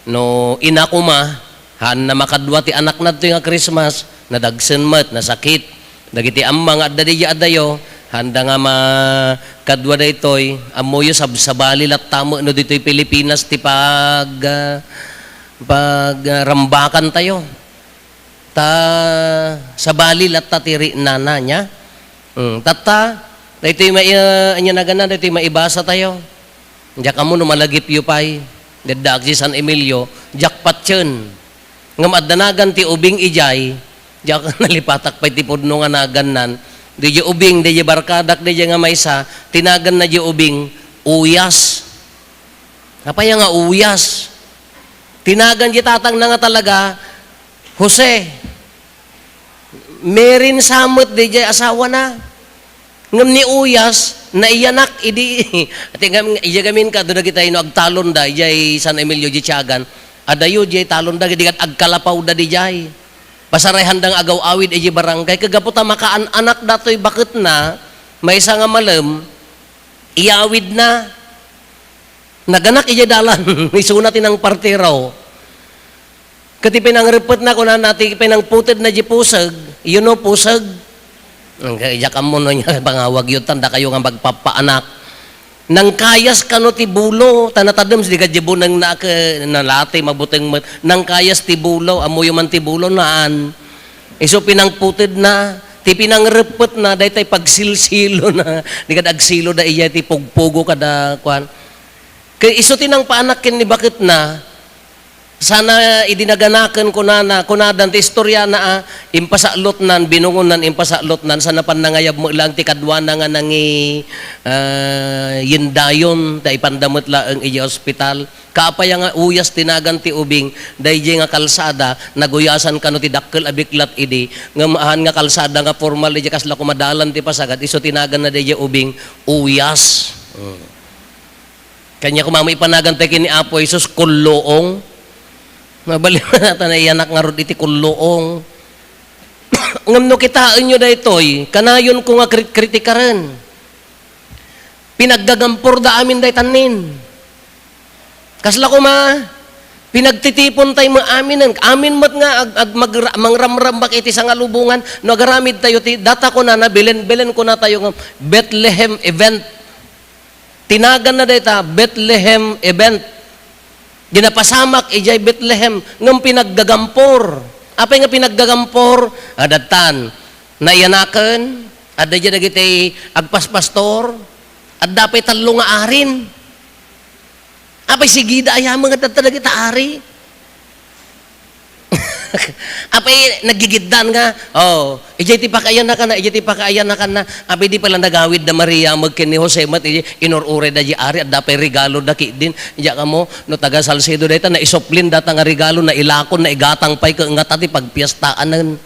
no ina koma, haanna makadua ti anakna ditoy nga Christmas, nadagsen met, nasakit. Dagiti amma nga adda didiay adayo, haanda nga makadua daytoy, ammoyo sab-, sabali latta met no ditoy Pilipinas ti pag-, ah, pagrambakan tayo. Ta sabali latta ti ri-, nana niya. Mm, tatta, daytoy mai-, anya nagana, daytoy maibasa tayo. Diak ammo no malagipyo pay, daddaag ti San Emilio, diak patien. Ngem adda nagan ti ubing idiay, diak nalipatak pay ti pudno nga nagannan. Didiay ubing, didiay barkadak, didiay nga maysa, ti naganna didiay ubing, Uyas. Apay nga Uyas? Ti nagan didiay tatangna nga talaga, Jose. Merin sa met didiay asawana. Ngem ni Uyas, naiyanak idi, ati ngem, idiay ngamin kado dagitay no agtalonda, idiay San Emilio, idiay Tiagan. Adayo, idiay talonda, idi kat agkalapawda didiay. Pasarayhanda nga agaw-awid idiay barangay. Kagapu ta makaan-anak datoy baketna, maysa nga malem, iyawidna. Naganak idiay dalan, isuna ti nangpartiraw. Ket ti pinangreppetna, kunana, ti pinangputedna diay puseg, you know, puseg? Ang, diak ammo no ania pangawagyo, tan dakayo nga magpapaanak. Nangkayas kano ti bulo, ta natadem, di ka di buneng na ke, nalati, mabuteng met. Nangkayas ti bulo, ammoyo man ti bulo, naan. Isu pinangputedna, ti pinangreppetna, daytay pagsilsilo na. Di kada agsilo da iya ti pugpugo kada kuan. Kay isu ti nangpaanak ken ni baketna, sana idi naganaken, kunana, kunadan ti istoriana, a, impasallotnan, binungonnan, impasallotnan, sana pannangayab met lang ti kaduana nga nangi-, ah, yindayon, ta ipanda met laeng idiay ospital. Kaapay a nga uyas ti nagan ti ubing, daydiay nga kalsada, naguyasan kano ti dakkel a biklat idi, ngem haan nga kalsada nga formal, idiay kasla koma dalan ti pasagad, isu ti naganna daydiay ubing, uyas. Mm. Kaniak koma met ipanagan tayo ken ni Apo Jesus, kulluong. Mabalin ta naiyanak ngarud iti kulluong. Ngem no kitaenyo daytoy, kanayonko nga krit-, kritikaren. Pinaggagampor da amin dayta nin. Kasla koma, pinagtitipon tayo mo aminen. Amin met nga ag-, ag-, magra-, mangramrambak iti sangalubongan. No agaramid tayo ti, data kunana, Belen, Belen kuna tayo nga Bethlehem event. Ti naganna dayta, Bethlehem event. Dinapasamak idiay Bethlehem, ngem pinaggagampor. Apay nga pinaggagampor? Adda tan, naiyanaken, adda diay dagiti agpaspastor, adda pay tallo nga arin. Apay sigida ayameng adda dagiti ari? Apay, nagigiddan nga, oh, idiay ti pakaayanakanna, idiay ti pakaayanakanna. Apay, di pala nagawid da Maria, met ken ni Jose, met, idiay, inur-uray da di ari, adda pay regalo da kiddin. Diak ammo, no taga Salcedo dayta, naisuplin data nga regalo, nailakon, naigatang pay, ket ngata ti pagpiestaanen.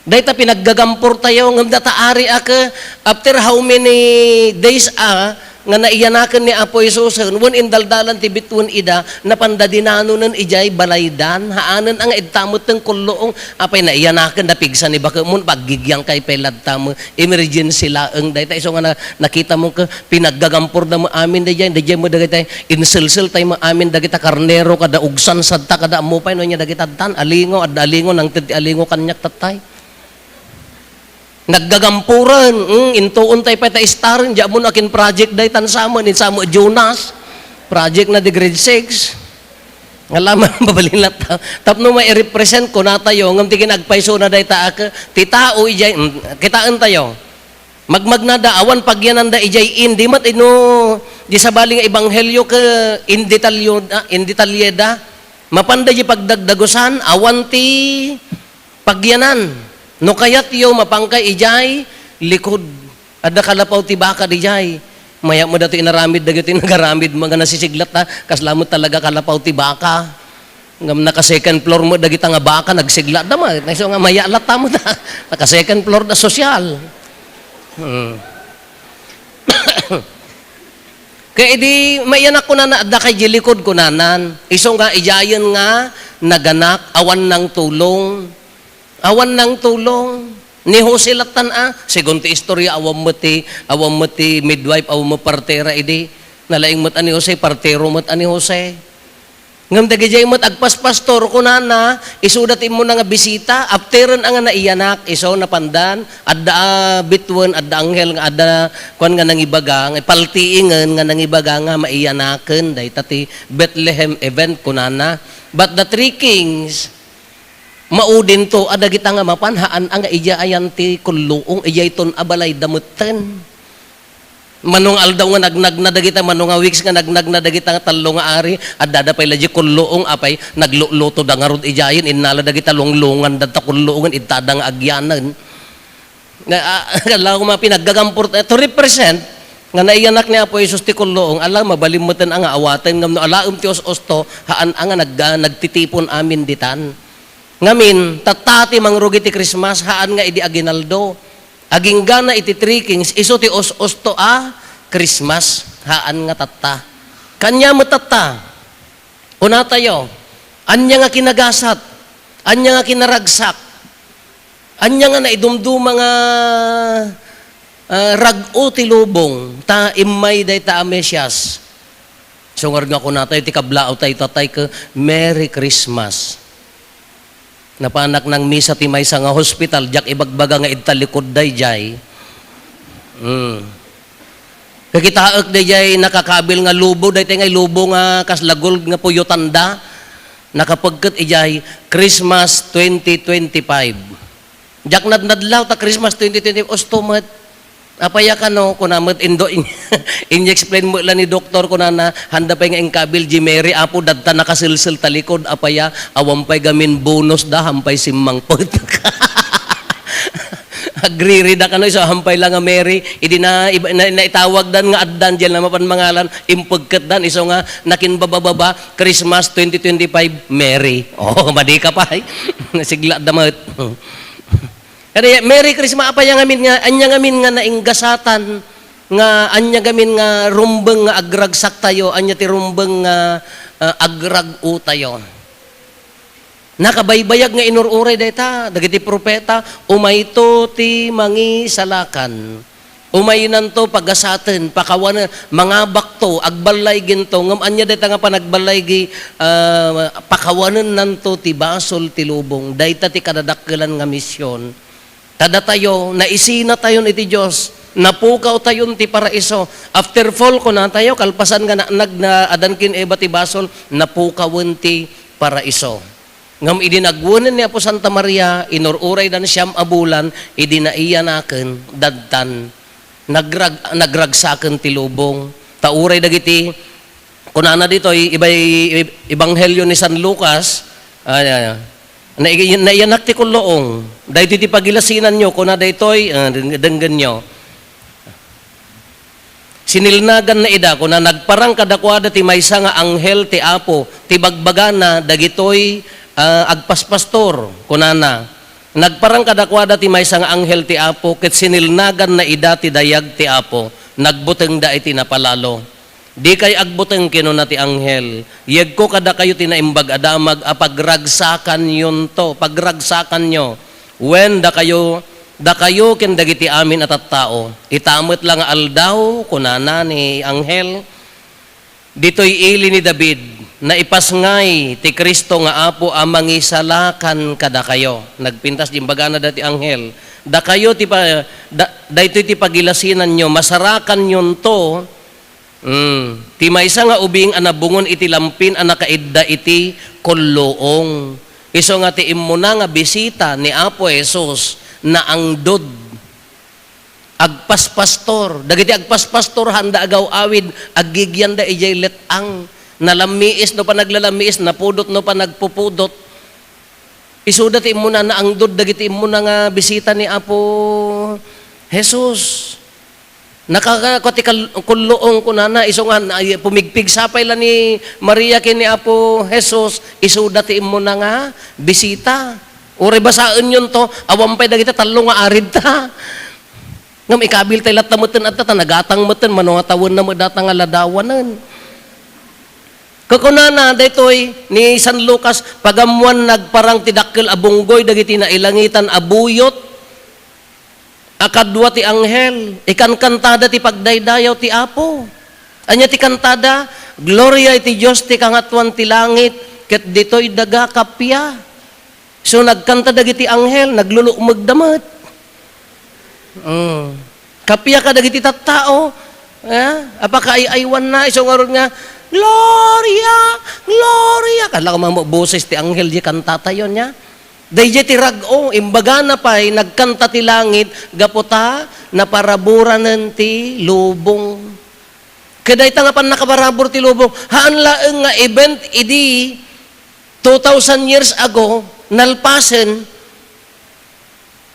Dayta pinaggagampor tayo, ngem data ari a ke, after how many days a, nga naiyanaken ni Apo Jesus, wen indaldalan ti bituen ida, napanda dinanonen idiay balaydan, haanen a nga idta metten kulluong, apay naiyanaken, napigsa ni bakemon, paggigiangkay pay latta mo, emergency laeng, dayta isu nga na-, nakita mo ke, pinaggagampor da mo amin daydiay, daydiay mo dagitay, inselseltay mo amin dagita karnero, kada ugsan sadta, kada ammo pay, no nia dagita addan, alingo, adda alingo, nangted ti alingo, kaniak tattay. Naggagampuren, mm, intuon tayo pay ta istaren, di ammo no akin project daytan sa amin, in sa amin Jonas, project na di grade six. Nga lamang mabalin latta. Tapno mai-represent ko natayo, ngam ti kinagpayso na dayta ak, ti tao ijay, mm, kitaen tayo. Magmagnada, awan pagyananda ijay indi met ino, di sabali nga ebanghelyo ke, in detalyo, ah, in detalyeda. Mapanda di pagdagdagusan, awan ti pagyanan. No kayatyo, mapankay idiay likod. Adda kalapaw ti baka didiay. Mayat mo datoy inaramid dagitoy nagaramid mo nga nasisiglat ta, kasla mo talaga kalapaw ti baka. Ngam naka second floor mo dagita nga baka, nagsiglat da ma. Naiso nga mayat latta mo ta. Naka second floor da sosyal. Hmm. Kaya idi maiyanak kunana, adda kay di likod kunanan. Isu nga idiayen nga naganak, awan nang tulong. Awan nang tulong. Ni Jose lattan a, segun ti istorya, awan met ti, awan met ti midwife, awan met partera idi. Nalaing met a ni Jose, partero met a ni Jose. Ngem dagidiay met agpaspastor, kunana, isuda ti immuna nga bisita, afteren a nga naiyanak, isu napandan, adda a bituen, adda anghel nga adda, kuan nga nangibaga, nga paltiingen nga nangibaga nga maiyanaken, dayta ti Bethlehem event, kunana. But the three kings, maudinto a dagita nga mapan, haan a nga idiay ayan ti kulluong, idiayton a balay da metten. Mano nga aldaw nga nagnagna dagita, mano nga weeks nga nagnagna dagita nga tallo nga ari, addada pay la di kulluong, apay, nagluluto da ngarud idiayen, innala dagita lunglungan da ta kulluongen, ittada nga agyanen. Nga, ah, ala ko mga pinaggagamport, eh, to represent, nga naiyanak ni Apo Jesus ti kulluong, ala, mabalin metten a nga awaten, ngam no alaem ti us-usto, haan a nga nag-, ah, nagtitipon amin ditan. Ngamin, tatta ti mangrugi ti Christmas, haan nga idi aginaldo. Aginggana iti Three Kings, isu ti us-usto a Christmas, haan nga tatta. Kanya met tatta, kunatayo, ania nga kinagasat, ania nga kinaragsak, ania nga naidumduma nga, ah, rag-o ti lubong, ta immay dayta a Mesias. Sungar nga kunatayo, ti kablaaw tayo, tatay, ke, Merry Christmas. Napanak nang misa ti maysa nga hospital, diak ibagbaga nga ita likod daydiay. Mm. Kakitaek dayjay nakakabil nga lobo, daytoy nga lobo nga kasla gold nga puyotanda, nakapegket idiay Christmas twenty twenty-five. Diak nadnadlaw ta Christmas twenty twenty-five, usto met. Apay a kano, kuna met indo, in-, in-explain met la ni doktor, kunana, handa pay nga inkabil di Mary, Apo, dadta nakaselsil talikod, apay a, awan pay gamin bonus da, hampay simmangpet. Agriri da kano, isu hampay la nga Mary, idi na, iba, na, naitawagdan nga addan, diyan na mapan mangalan, impegketdan, isu nga, nakinbabababa, Christmas twenty twenty-five, Mary. Oh, madi ka pay. Sigla da met. Kadi, Merry Christmas, apay a ngamin nga, ania ngamin nga nainggasatan, nga ania ngamin nga rumbeng nga agragsaktayo, ania ti rumbeng nga, ah, agrag-otayo. Nakabaybayag nga inur-uray dayta, dagiti profeta, umayto ti mangisalakan. Umaynanto pagasaten, pakawanen, mangabakto, agballayginto, ngem ania dayta nga panagballaygi, ah, pakawanennanto ti basol ti lubong. Dayta ti kadadakkelan nga mision. Ta datayo, naisinatayon iti Dios, napukawtayon ti paraiso. After fall, kunatayo, kalpasan nga naanag na Adan ken Eva ti basol, napukawen ti paraiso. Ngem idi nagwenen ni Apo Santa Maria, inur-uraydan siam a bulan, idi naiyanaken, dadtan, nagrag-, nagragsaken ti lubong. Ta uray dagiti, kunana ditoy, ibay, Ebanghelio ni San Lucas, ah, nai-, naiyanak ti kulluong. Daytoy ti pagilasinanyo, kuna daytoy, ah, deng-, denggenyo. Sinilnaganna ida, kuna, "Nagparang kadakuada ti maysa nga anghel ti Apo, ti bagbagana dagitoy, ah, agpaspastor," kunana. "Nagparang kadakuada ti maysa nga anghel ti Apo, ket sinilnaganna ida ti dayag ti Apo. Nagbutengda iti napalalo." "Dikay agbuteng," kinuna ti anghel. "Yegko kadakayo ti Naimbag a Damag a pagragsakanyonto, pagragsakanyo. Wen, dakayo, dakayo ken dagiti amin a tattao. Ita met la nga aldaw," kunana ni anghel, "ditoy ili ni David, naipasngay ti Cristo nga Apo a mangisalakan kadakayo." Nagpintas di imbagana dati anghel. "Dakayo ti pa-, da-, daytoy ti pagilasinanyo, masarakanyonto." Mm. Ti maysa nga ubing a nabungon iti lampin a nakaidda iti kulluong. Isu nga ti immuna nga bisita ni Apo Jesus, naangdod. Agpaspastor. Dagiti agpaspastor, handa agaw-awid, aggigianda idiay let-ang. Nalammiis, no panaglalammiis, napudot, no panagpupudot. Isuda ti immuna, naangdod dagiti immuna nga bisita ni Apo Jesus. Nakaka-, ti kal-, kulluong kunana, isu nga, ay, pumigpigsa pay la ni Maria ken ni Apo Jesus, isuda ti immuna nga bisita. Uray basaenyon to, awan pay dagiti tallo nga arid ta. Ngem ikabil tay latta metten adda, ta nagatang metten, mano nga tawenna met data nga ladawanen. Kakunana daytoy ni San Lucas, pagammoan nagparang ti dakkel a bunggoy dagiti nailangitan a buyot a kadua ti anghel, ikankantada ti pagdaydayaw ti Apo. Ania ti kantada? "Gloria iti Dios ti kangatoan ti langit, ket ditoy daga kappia." So, nagkanta dagiti anghel, naglulukmegda met. Mm. Kappia kadagiti tattao, eh, a pakaay-aywanna, isu ngarud nga, "Gloria! Gloria!" Kala ko mammo boses ti anghel di kantatayo niya. Daydiay ti rag-o, imbagana pay, nagkanta ti langit, gapu ta naparaburanen ti lubong. Kadayta nga pannakaparabur ti lubong, haan laeng nga event idi two thousand years ago, nalpasen,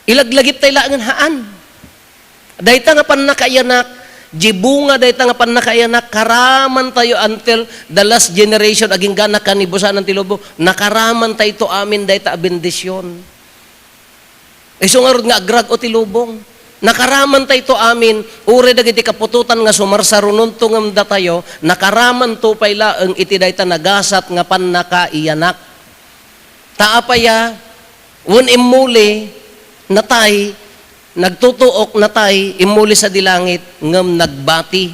ilaglagip tay laengen, haan. Dayta nga pannakaiyanak, di bunga dayta nga pannakaiyanak, karaman tayo until the last generation, agingga nakanibusanan ti lubong, nakaraman tayo to amin dayta a bendisyon. Isu ngarud nga agrag-o ti lubong. Nakaraman tayo to amin, uray dagiti kaputotan nga sumarsarunonto ngem datayo, nakaraman to pay laeng iti dayta nagasat nga pannakaiyanak. Ta apay a, wen immuli, natay, nagtutuok, natay, immuli sadi langit, ngem nagbati.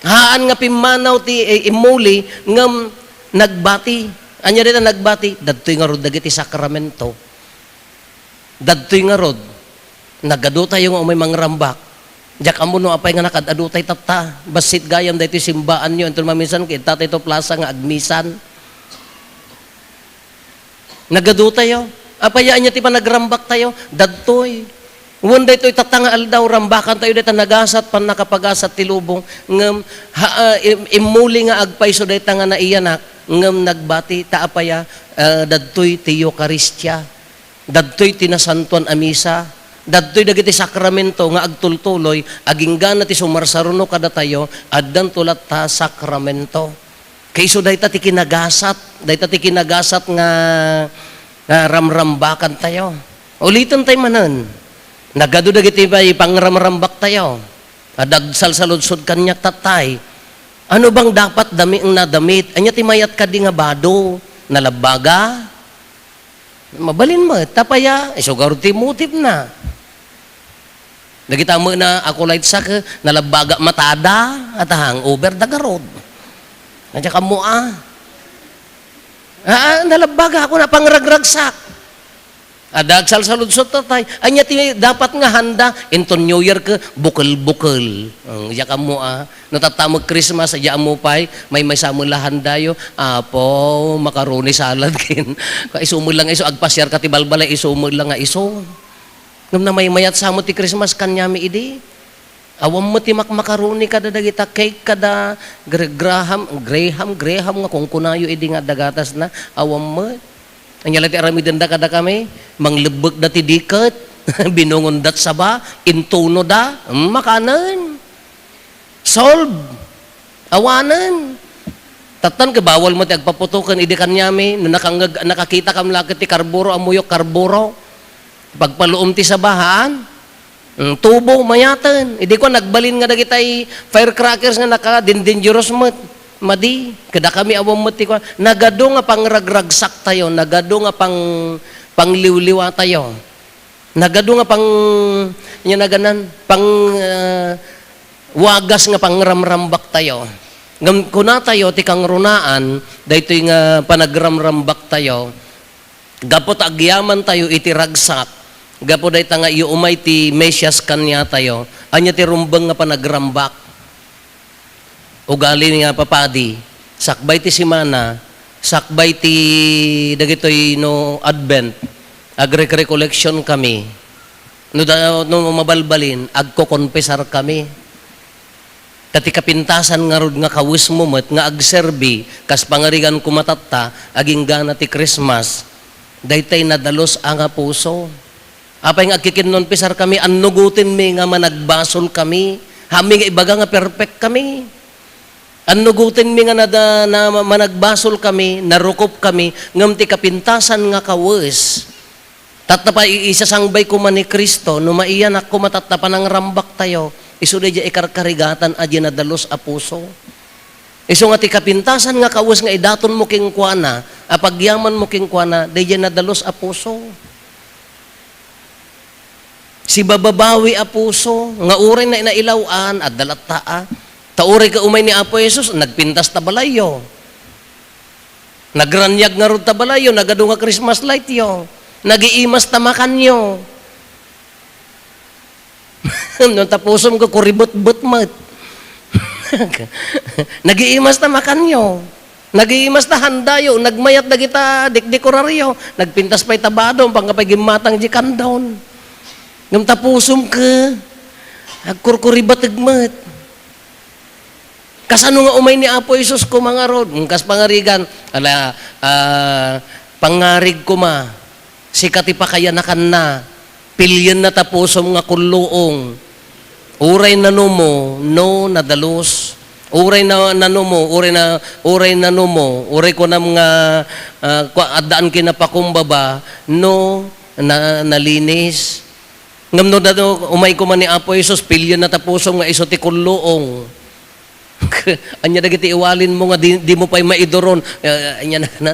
Haan nga pimmanaw ti, eh, immuli, ngem nagbati. Ania dayta nagbati? Dadtoy ngarud dagiti sakramento. Dadtoy ngarud, nagadu tayo nga umay mangrambak. Diak ammo no apay nga nakaad-adutay tatta. Bassit gayam daytoy simbaanyo, inton maminsan, ket tatay to plaza nga agmisan. Nagaduatayo. Apay ania ti panagrambaktayo? Dadtoy. Wen daytoy tatta nga aldaw, rambakantayo dayta nagasat, pannakapagasat ti lubong. Ngem, ha, ah, im-, immuli nga agpayso dayta nga naiyanak, ngem nagbati, ta apay a, ah, dadtoy ti Eukaristia. Dadtoy ti nasantoan a misa. Dadtoy dagiti sakramento nga agtultuloy, aginggana ti sumarsaruno kadatayo, addanto latta sakramento. Kaiso dayta ti kinagasat, dayta ti kinagasat nga, nga ramrambakantayo. Ulitentayo manen, nagadu dagiti pay pangramrambaktayo. Adda agsalsaludsod kaniak tattay. Ano bang dapat dami nga nadamit? Ania ti mayat kadi nga bado? Nalabbaga? Mabalin met, ta apay a, isu garud ti motive na. Dagita met na, ako light sa ke, nalabbaga matada, at hangover da garud. Nadya kamo, ah. Ah, nalabbaga ako na pangragragsak. Adda agsalsaludsod tattay. Ania ti dapat nga handa? Inton New Year ke, bukel-bukel. Ang, diak ammo, ah. No tatta met Christmas, adda ammo pay, maymaysa met la handayo. Apo, macaroni salad ken. Isu met la nga isu, agpasiar ka ti balbalay, isu met la nga isu. Ngem namaymayat sa met ti Christmas, kaniami idi. Awan met ti makmakaroni kada dagita cake, kada Gra-, Graham, Graham, Graham nga kunkunayo idi nga adda gatasna. Awan met. Ania la ti aramidenda kadakami? Manglebbekda ti diket, binungondat saba, intunoda, mm, makanen. Solve. Awanen. Tattan ket bawal met ti agpaputoken idi kaniami, no nakangeg-, nakakitakam la ket ti karburo, ammok karburo. Pagpaluom ti saba, haan? Mm, tubo, mayaten. Idi kua, nagbalin nga dagitay firecrackers nga naka-, din-, dangerous met. Madi, kadakami awan met ti kua. Nagadu nga pangragragsaktayo, nagadu nga pang-, pangliwliwatayo. Nagadu nga pang-, ania naganan, pang-, ah, wagas nga pangramrambaktayo. Ngem kunatayo ti kangrunaan, daytoy nga panagramrambaktayo, gapu ta agyamantayo iti ragsak, gapu dayta nga isu umay ti Mesias kaniatayo, ania ti rumbeng nga panagrambak? Ugali nga papadi, sakbay ti semana, sakbay ti dagitoy no Advent, agrerecollection kami. No da-, no mabalbalin, agkokonfesar kami. Ta ti kapintasan ngarud nga kawesmo met nga agserbi, kas pangarigan koma tatta, aginggana ti Christmas, daytay nadalus a nga puso. Apay nga agkikinonfesar kami, annugotenmi nga managbasol kami. Haanmi nga ibaga nga perfect kami. Annugotenmi nga nada-, na, managbasol kami, narukop kami, ngem ti kapintasan nga kawes, tatta pay isasangbay koma ni Cristo, no maiyanak koma tatta panangrambaktayo, isu daydiay ikarkarigatan a diay nadalus a puso. Isu nga ti kapintasan nga kawes nga idatonmo kenkuana, a pagyamanmo kenkuana, daydiay nadalus a puso. Sibababawi a puso, nga uray na inailaw-an, adda latta a. Ta uray ket umay ni Apo Jesus, nagpintas ta balayyo. Nagraniag ngarud ta balayyo, nagadu nga Christmas lightyo. Nagiimas ta makanyo. No ta pusom ket kuribetbet met. Nagiimas ta makanyo. Nagiimas ta handayo, nagmayat dagita dekdekoraryo, nagpintas pay ta bado, apan nga pay gimmatang diay candle. Ngem ta pusom ket, agkurkuribateg met. Kasano nga umay ni Apo Jesus koma ngarud? Mm, kas pangarigan, ala, ah, pangngarig koma. Sika ti pakayanakanna, pilienna ta pusom nga kulluong. Uray nanumo, no, nadalus. Uray na, nanumo, uray na, uray nanumo, uray kunam nga, ah, kua-, addaan kinapakumbaba, no, na, nalinis. Ngem no, da-, no, umay koma ni Apo Jesus, pilienna ta pusom nga isu ti kulluong. Ania dagiti iwalinmo nga di, dimo pay maiduron? Eh, ania na, na?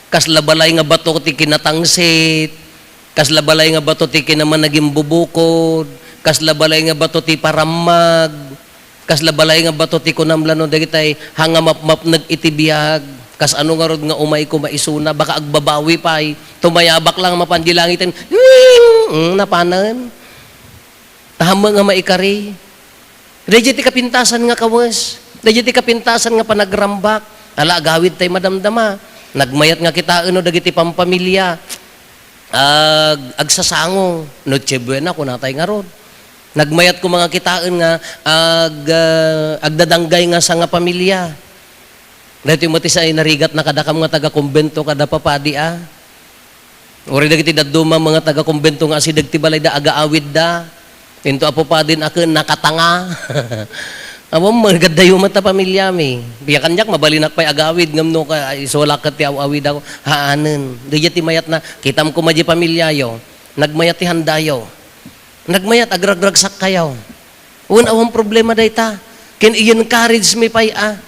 Kasla balay nga bato ti kinatangsit, kasla balay nga bato ti kinamanagimbubukod, kasla balay nga bato ti parammag, kasla balay nga bato ti kunam la no dagitay hangamapmapneg iti biag. Kasano ngarud nga umay koma isuna? Baka agbabawi pay. Tumayabak lang mapan di langiten. Wing! Mm, napanen. Ahammo nga maikari. Daydiay ti kapintasan nga kawes. Daydiay ti kapintasan nga panagrambak. Ala, agawid tay madamdama. Nagmayat nga kitaen no dagiti pampamilya. Ag-, agsasango. Noche Buena, kunatay ngarud. Nagmayat ko mga kitaen nga ag-, ah, agdadanggay nga sangapamilya. Daytoy met ti sa inarigatna kadakam nga taga-kumbento kada papadi, a. Uray dagiti dadduma nga taga-kumbento nga asideg ti balayda, agaawidda. Into Apo Padin a ken nakatanga. Awan, magaddayo met a pamilyami. Biya kaniak, mabalinak pay agawid, ngem no ka, isu la ket ti aw-awidako. Haanen. Daydiay ti mayatna. Kitam koma diay pamilyayo. Nagmayat ti handayo. Nagmayat, agragragsak kayo. Wen, awan problema dayta. Ken i-encourage mi pay a.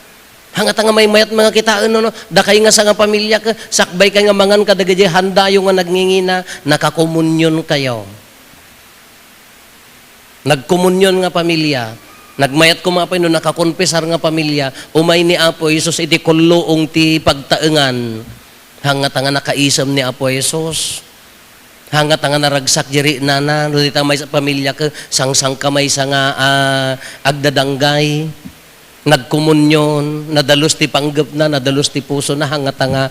Hangata nga maymayat mga kitaen, no, no? Dakay nga sangapamilya, ke, sakbay kay nga mangan kadagiti handayo nga nagngingina, nakakomunyon kayo. Nagkomunyon nga pamilya, nagmayat koma pay no nakakonfesar nga pamilya, umay ni Apo Jesus iti kulluong ti pagtaengan. Hangata nga nakaisem ni Apo Jesus. Hangata nga naragsak diay riknana, no dita maysa pamilya ke, sangsangka maysa nga, ah, agdadanggay, nagkomunyon, nadalus ti panggepna, nadalus ti pusona, hangata nga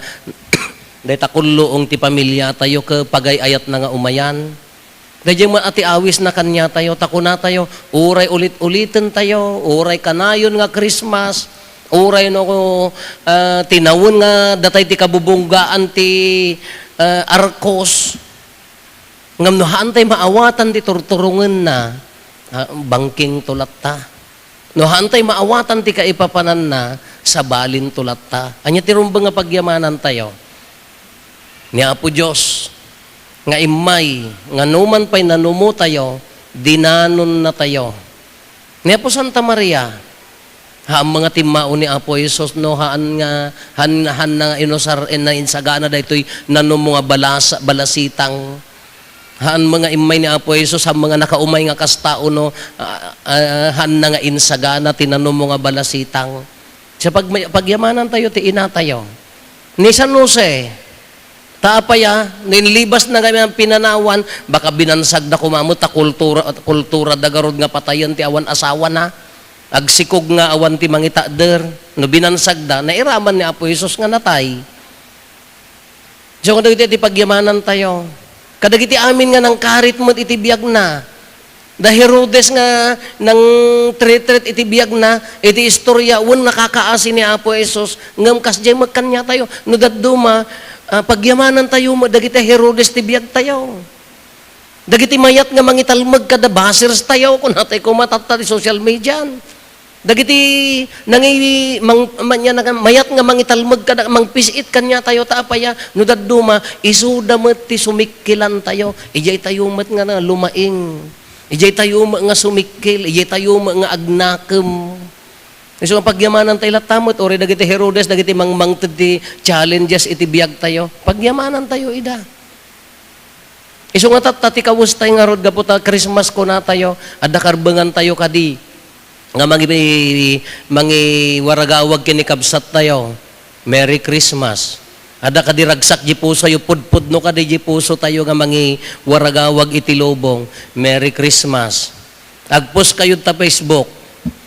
dayta kulluong ti pamilyatayo ke pagay-ayatna nga umayan. Daydiay met a ti awisna kaniatayo, ta kunatayo, uray ulit-ulitentayo, uray kanayon nga Christmas, uray no, ah, tinawen nga datay ti kabubunggaan ti, ah, arkos. Ngem no haantay maawatan ti turturongenna, ah, bangkingto latta. No haantay maawatan ti kaipapananna, sabalinto latta. Ania ti rumbeng nga pagyamanantayo? Ni Apo Dios nga immay nga numan pay nanumotayo, dinanonnatayo. Ni Apo Santa Maria, haan nga timmao ni Apo Jesus, no, haan nga, haan, haan na nga inusar, eh, nainsagana daytoy nanumo nga balas-, balasitang. Haan nga immay ni Apo Jesus, haan nga nakaumay nga kasta, no, ah, ah, haan na nga insagana ti nanumo nga balasitang. Sa pag-, pagyamanantayo ti inatayo. Ni San Jose, ta apay a, no inlibasna nga pinanawan, baka binansagda koma met ta kultura, kulturada garud nga patayen ti awan asawana. Agsikog nga awan ti mangitakder. No binansagda, nairaman ni Apo Jesus nga natay. Isu nga dagiti ti pagyamanantayo. Kadagiti amin nga nangkarit met iti biagna. Da Herodes nga nangtritrit iti biagna, iti istorya, wen nakakaasi ni Apo Jesus, ngem kasdiay met kaniatayo. No dadduma, ah, pagyamanantayo met dagiti Herodes ti biagtayo. Dagiti mayat nga mangitalmek kada baserstayo, kunatay koma tatta ti social media. Dagiti nangi-, mang-, manya-, mayat nga mangitalmek kada, mangpis-it kaniatayo, ta apay a, no dadduma, isuda met ti sumikkilantayo. Idiay tayo met nga na, lumaing. Idiay tayo met nga sumikkil. Idiay tayo met nga agnakem. Isu nga pagyamanantayo latta met, uray dagiti Herodes, dagiti mangmangted ti challenges iti biagtayo. Pagyamanantayo ida. Isu nga tatta ti kawestay ngarud gapu ta Christmas kunatayo, adda karbengantayo kadi nga mangi-, mangiwaragawag ken ni kabsattayo. Merry Christmas. Adda kadi ragsak di pusoyo, pudpudno kadi di pusotayo nga mangiwaragawag iti lubong. Merry Christmas. Agpost kayo ta Facebook.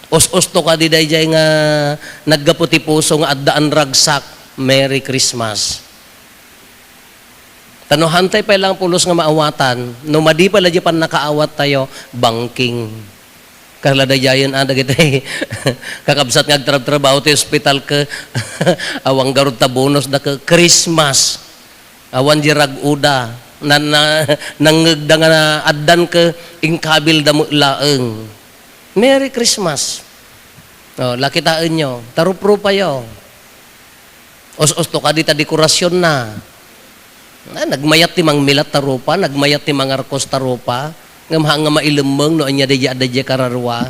Us-usto kadi daydiay nga naggapu ti puso nga addaan ragsak. Merry Christmas. Ta no hantay pay lang pulos nga maawatan, no madi pay la di pannakaawattayo, bangking. Karla daydiayen a dagiti kakabsat nga agtrabtrabaho ti ospital ke, awan garud ta bonus da ke, Christmas. Awan di rag-oda, na, na, nangngegda nga addan ke, inkabilda met laeng. Merry Christmas. O, lakitaenyo, taruprupayo. Us-usto kadi ta dekorasionna. Ah, nagmayat ti mangmilat ta rupa, nagmayat ti mangarkos ta rupa. Ngem haan nga mailemmeng no ania daydiay adda diay kararua.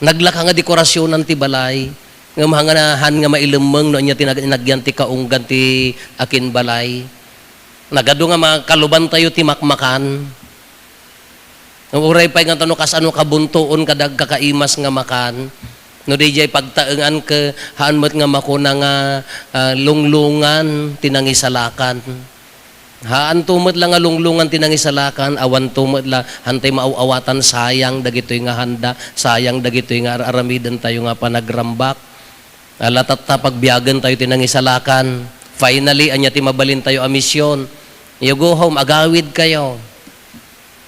Naglaka nga dekorasionan ti balay. Ngem haan nga, haan nga mailemmeng no ania ti nag-, nagyan ti kaunggan ti akinbalay. Nagadu nga makalubantayo ti makmakan. Uray pay nga tano kasano kabuntoon kada agkakaimas nga makan, no diay pagtaengan ke, haan met nga makuna nga, ah, lunglungan ti nangisalakan. Haanto met la nga lunglungan ti nangisalakan, awanto met la, haantay maaw-awatan, sayang dagitoy nga handa, sayang dagitoy nga ar-aramidentayo nga panagrambak. Ala, tatta, pagbiagentayo ti nangisalakan. Finally, ania ti mabalintayo a mision? You go home, agawidkayo.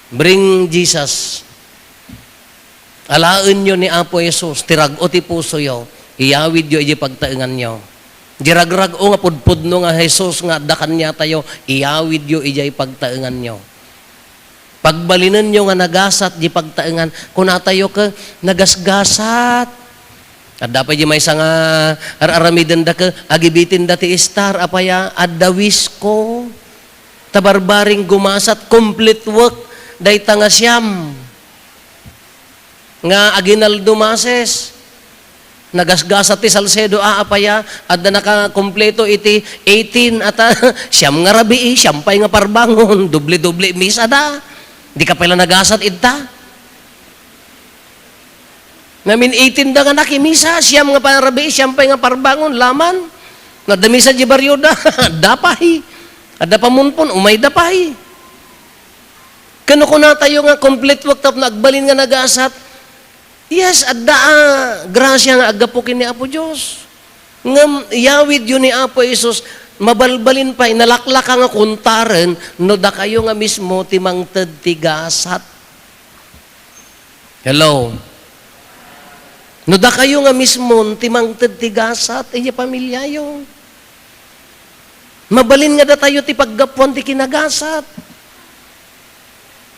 Bring Jesus. Alaenyo ni Apo Jesus, ti rag-o ti pusoyo, iyawidyo idiay pagtaenganyo. Di ragrag-o nga pudpudno nga Jesus nga adda kaniatayo, iyawidyo idiay pagtaenganyo. Pagbalinenyo nga nagasat di pagtaengan, kunatayo ket, "Nagasgasat." Adda pay di maysa nga ar-aramidenda ket, agibitenda ti star, apay a, adda wisko. Ta barbaring gumasat, complete work, dayta nga siam. Nga Aguinaldo Masses. Nagasgasat ti Salcedo, a, apay a, adda nakakompleto iti eighteen, ata, siam nga rabii, siam pay nga parbangon, doble-doble misa da. Di ka pay la nagasat ita. Ngamin eighteen da nga nakimisa, siam nga pa-, rabii, siam pay nga parbangon, laman. Nadda misa di baryo da, adda pay. Adda pamunpon, umay da pay. Ken no kunatayo nga complete work tapno agbalin nga nagasat, yes, adda a grasia nga aggapu ken ni Apo Dios. Ngem iyawidyo ni Apo Jesus, mabalbalin pay, nalaklaka nga kuntaren no dakayo nga mismo ti mangted ti gasat. Hello? No dakayo nga mismo ti mangted ti gasat, idiay pamiliayo. Mabalin nga datayo ti paggapuan ti kinagasat.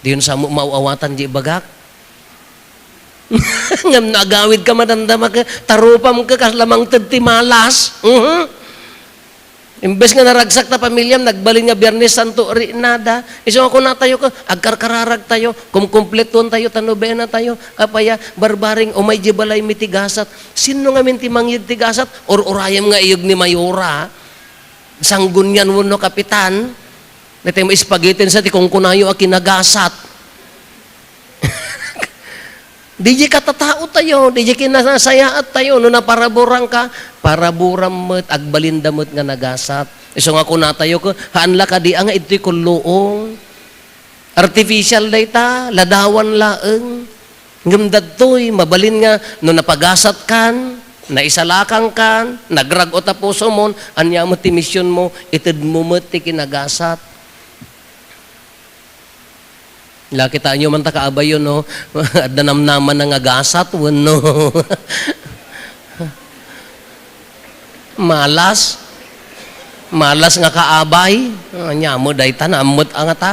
Diyon sa mo maaw-awatan di ibagak. Ngem no agawidka, madamdamaka, tarupamka, kasla mangted ti malas. Mhm. Imbes nga naragsak ta pamilyam, nagbalin nga Biernes Santo, rinada. Isu nga kunatayo ket, agkarkararagtayo, kumkumpletoentayo, ta nobenatayo. Apay a, barbaring, umay di balaymi ti gasat. Sinno ngamin ti mangyeg ti gasat? Ur-urayem nga iyeg ni Mayora. Sanggunian wenno kapitan. Daytoy mo spaghetti sa ti kunkunayo a kinagasat. Diay katataotayo, diay kinasayaat tayo, no naparaburanka, paraburam met, agbalinda met nga nagasat. Isu nga kunatayo, ko, haan la kadi a nga idtoy kulluong. Artificial dayta, ladawan laeng. Ngem dadtoy, mabalin nga, no napagasatkan, naisalakangkan, nagrag-o ta pusomon, ania met ti misionmo, itedmo met ti kinagasat. La, kitaenyo man ta kaabayyo, no? Adda namnamana nga gasat, wenno malas. Malas nga kaabay. Ania met dayta, naammet a ngata.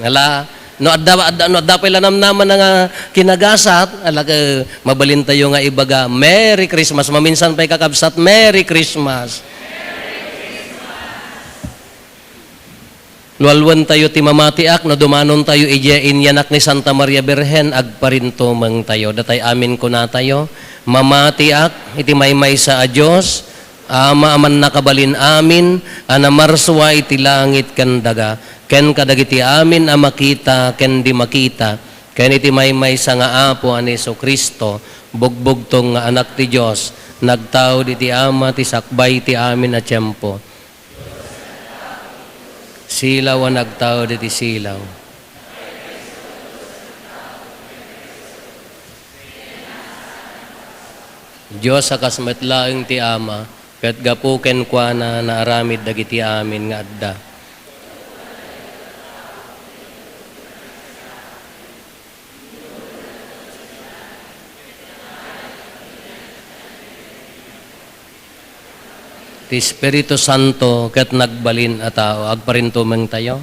Ala, no adda, adda, no adda pay la namnamana nga kinagasat, ala, ke, mabalintayo nga ibaga, "Merry Christmas." Maminsan pay, kakabsat, Merry Christmas. Lualuentayo ti mamatiak no dumanontayo idiay inyanak ni Santa Maria Birhen, agparintumengtayo. Datay amin kunatayo, mamatiak iti maymaysa a Dios, Ama a mannakabalin amin, a namarsua iti langit ken daga, ken kadagiti amin a makita ken di makita, ken iti maymaysa nga Apo a ni Jesu-Cristo, bugbugtong nga Anak ti Dios, nagtaud iti Ama ti sakbay ti amin a tiempo. Silaw a nagtaud iti silaw. Dios a kas met laeng ti Ama, ket gapu kenkuana naaramid dagiti amin nga adda. Ti Espiritu Santo ket nagbalin a tao. Agparintumengtayo.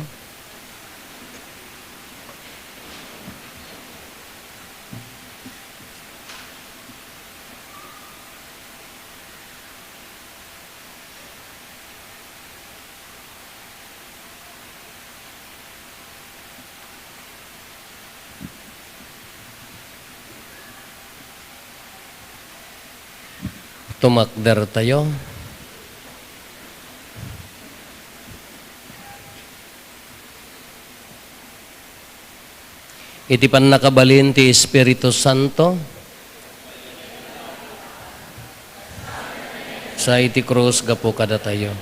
Tumakdertayo. Iti pannakabalin ti Espiritu Santo, sa iti krus gapu kadatayo.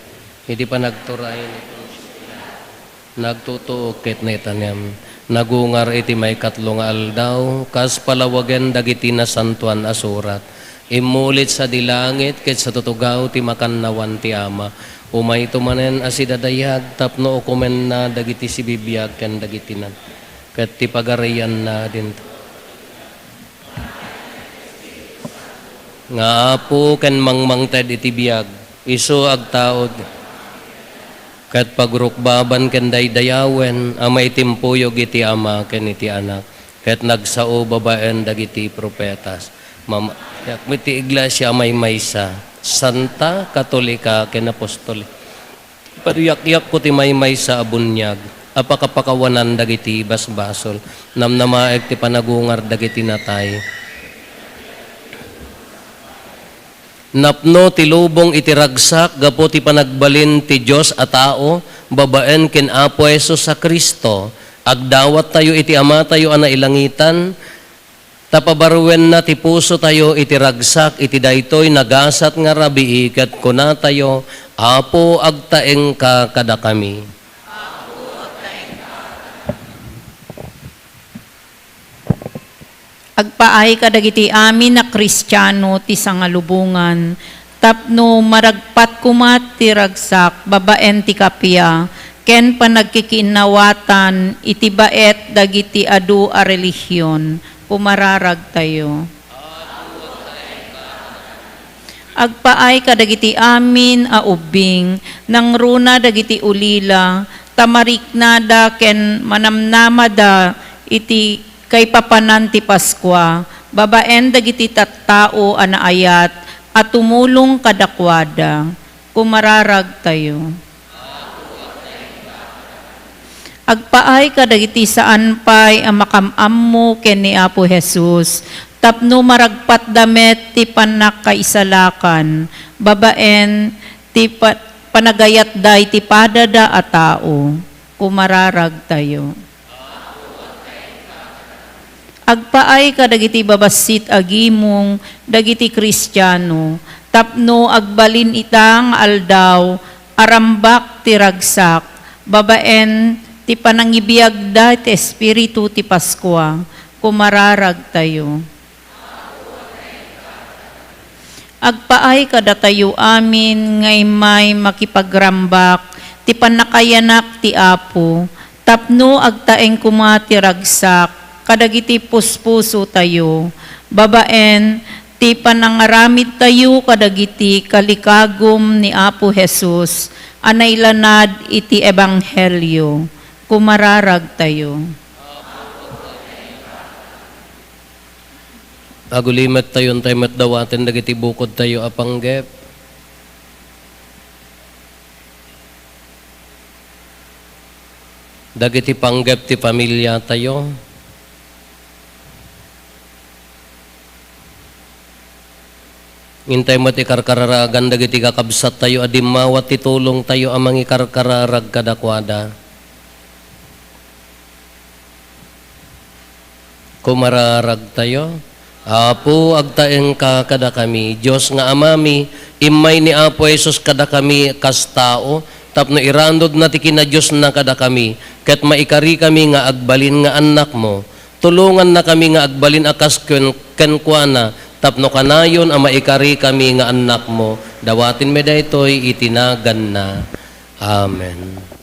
Iti panagturay ni Poncio Pilato, nagtutuok ket naitanem. Nagungar iti maikatlo nga aldaw, kas palawagen dagiti Nasantoan a Surat, immulit sadi langit ket sa tutugaw ti makannawan ti Ama. Umayto manen a sidadayag tapno ukomenna dagiti sibibiag ken dagiti nag-, ket ti pagarianna dinto. Nga Apo ken mangmangted iti biag, isu agtaud. Ket pagrukbaban ken daydayawen a maitimpuyog iti Ama ken iti Anak, ket nagsao babaen dagiti profetas. Mama-, iti iglesia a maymaysa, santa, katolika, ken apostolik. Pariakyakko ti maymaysa a buniag a pakapakawanan dagiti basbasol. Namnamaek ti panagungar dagiti natay. Napno ti lubong iti ragsak gapu ti panagbalin ti Dios a tao babaen ken Apo Jesus a Cristo. Agdawattayo iti Amatayo a nailangitan, ta pabaruenna ti pusotayo iti ragsak iti daytoy nagasat nga rabii ket kunatayo, "Apo, agtaengka kadakami." Agpaay kadagiti amin a Kristiano ti sangalubongan tapno maragpat koma ti ragsak babaen ti kappia ken panagkikinnawatan iti baet dagiti adu a relihion. Pumararagtayo. Agpaay kadagiti amin a ubbing, nangruna dagiti ulila, ta mariknada ken manamnamada iti kaipapanan ti Paskua, babaen dagiti tattao a naayat a tumulong kadakuada. Kumararagtayo. Agpaay kadagiti saan pay a makam-ammo ken ni Apo Jesus, tapno maragpatda met ti pannakaisalakan, babaen ti pa-, panagayatda iti padada a tao. Kumararagtayo. Agpaay kadagiti babassit a gimong dagiti Kristiano tapno agbalin ita nga aldaw a rambak ti ragsak babaen ti panangibiagda ti Espiritu ti Paskua. Kumararagtayo. Agpaay kadatayo amin nga immay makipagrambak ti pannakayanak ti Apo, tapno agtaeng koma ti ragsak kadagiti puspusotayo, babaen ti panangaramidtayo kadagiti kalikagum ni Apo Jesus a nailanad iti ebanghelio. Kumararagtayo. Agulimettayo, intay met dawaten dagiti bukodtayo a panggep. Dagiti panggep ti familiatayo. Intay met ikarkararagan dagiti kakabsattayo a dimmawat ti tulongtayo a mangikarkararag kadakuada. Kumararagtayo. Apo, agtaengka kadakami. Dios nga Amami, immay ni Apo Jesus kadakami kas tao, tapno iranudna ti kinadiosna kadakami, ket maikarikami nga agbalin nga annakmo. Tulongannakami nga agbalin a kas ken-, kenkuana, tapno kanayon a maikarikami nga annakmo. Dawatenmi daytoy iti naganna. Amen.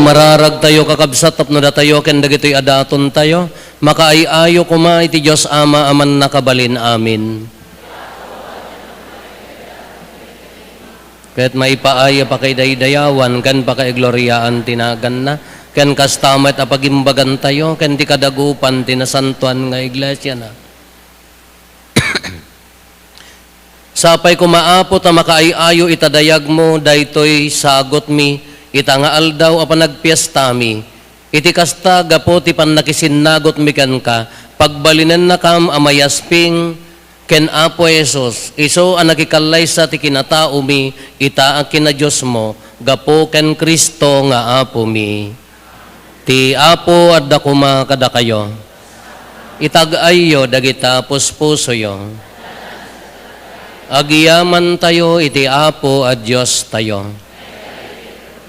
Mararagtayo, kakabsat, tapno datayo ken dagitoy a datontayo, makaay-ayo koma iti Dios Ama a Mannakabalin. Amen. Ket maipaay a pakaidaydayawan ken pakaigloriaan ti naganna, ken kasta met a pagimbagantayo ken ti kadagupan ti nasantoan nga iglesiana. Sapay koma, Apo, ta makaay-ayo ita dayagmo daytoy sagutmi ita nga aldaw a panagpiestami. Iti kasta, gapu ti pannakisinnagutmi kenka, pagbalinennakam a mayasping ken Apo Jesus, isu a nakikallaysa ti kinataomi ita a kinadiosmo gapu ken Cristo nga Apomi. Ti Apo adda koma kadakayo. Itag-ayyo dagita puspusoyo. Agyamantayo iti Apo a Diostayo.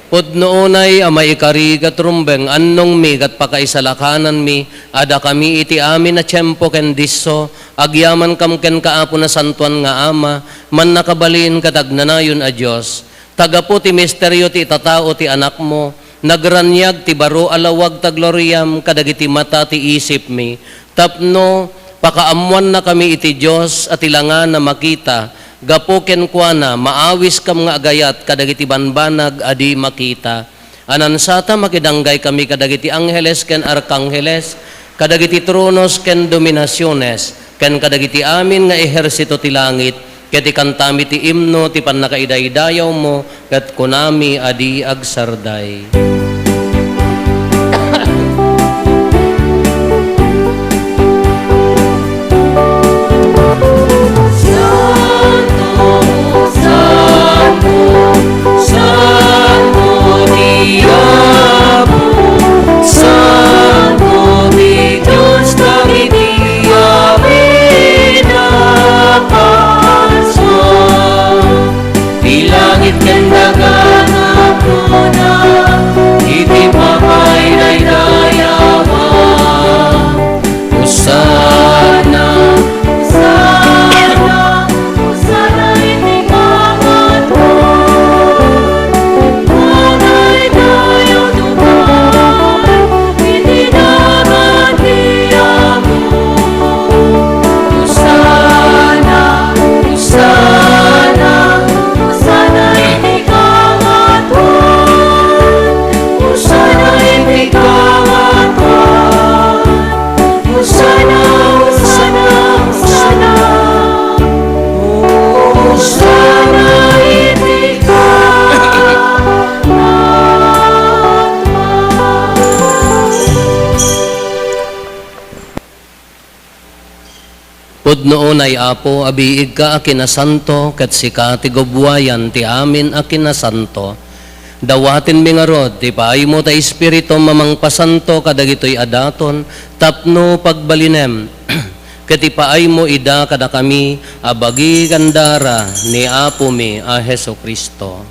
Pudno unay a maikari ket rumbeng, annongmi ket pakaisalakananmi a dakami iti amin a tiempo ken disso, agyamankam kenka, Apo, Nasantoan nga Ama, Mannakabalin ket Agnanayon a Dios. Ta gapu ti misterio ti itatao ti Anakmo, nagraniag ti baro a lawag ta gloriam kadagiti mata ti isipmi, tapno pakaammoannakami iti Dios a ti langana makita, gapu kenkuana, maawiskam nga agayat kadagiti banbanag a di makita. Anansata, makidanggay kami kadagiti angheles ken arkangheles, kadagiti tronos ken dominasiones, ken kadagiti amin nga ehersito ti langit, ket ikantami ti imno ti pannakaidaydayawmo, ket kunami a di agsarday. Santo, santo, santo ti Apo, santo ti Dios dagiti amin a bansa. Ti langit ken daga nagruna iti pakaidaydayawan. Hosanna, Hosanna, Hosanna iti kangatoan. Madaydayaw tuman iti daga ti Apo. Hosanna, Hosanna, Hosanna iti kangatoan. Hosanna iti kangatoan. Hosanna, Hosanna, Hosanna. Hosanna iti kangatoan. Pudno unay, Apo, a biigka a kinasanto, ket sika ti gubbuayan ti amin a kinasanto. Dawatenmi ngarud ti paaymo ta Espiritum a mangpasanto kadagitoy a daton tapno pagbalinem, ket ipaaymo ida kadakami a bagi ken dara ni Apomi a Jesu-Cristo.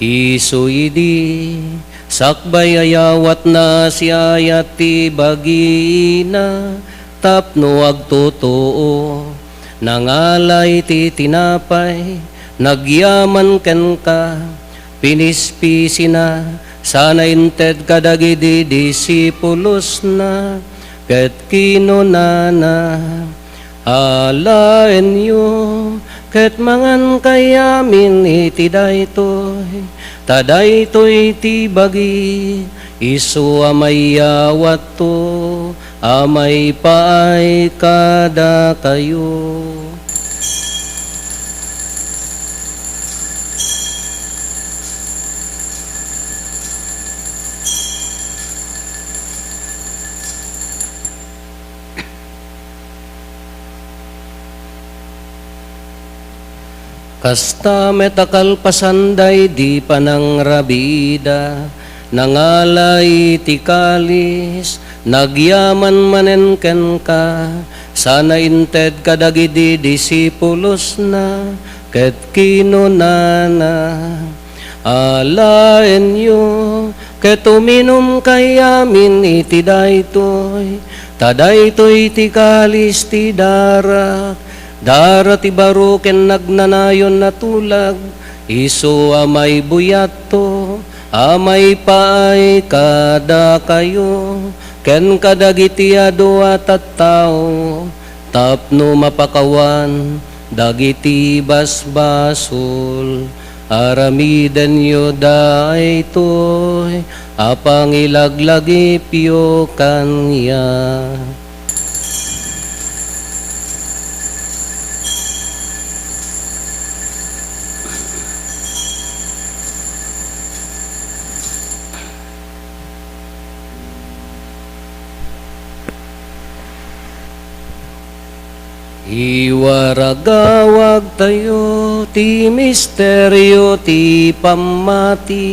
Isu idi, sakbay a yawatna, siayat ti bagina tapno agtutuo. Nangala iti tinapay, nagyaman kenka, pinispisina, sana inted kadagidi disipulosna, ket kinunana, Alaenyo ket mangankayo amin iti daytoy, ta daytoy ti bagi, isu a mayawatto a maipaay kadakayo. Kasta met a kalpasan daydi panangrabiida, nangala iti kalis, nagyaman manen kenka, sana inted kadagidi disipulosna, ket kinunana, Alaenyo, ket uminumkayo amin iti daytoy, ta daytoy ti kalis ti darak, dara ti baro ken nagnanayon a tulag, isu a maibuyatto a maipaay kadakayo ken kadagiti adu a tattao tapno mapakawan dagiti basbasol. Aramidenyo daytoy a pangilaglagipyo kaniak. Iwaragawagtayo ti misterio ti pammati.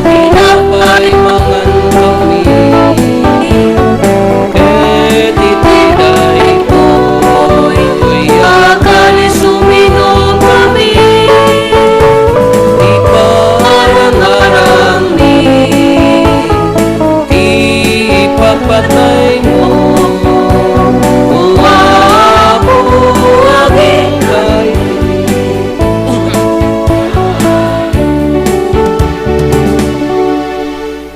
Tinapay mangan kami, ket iti daytoy a kalis uminom kami, iparangarangmi ti ipapataymo, O Apo, agingga.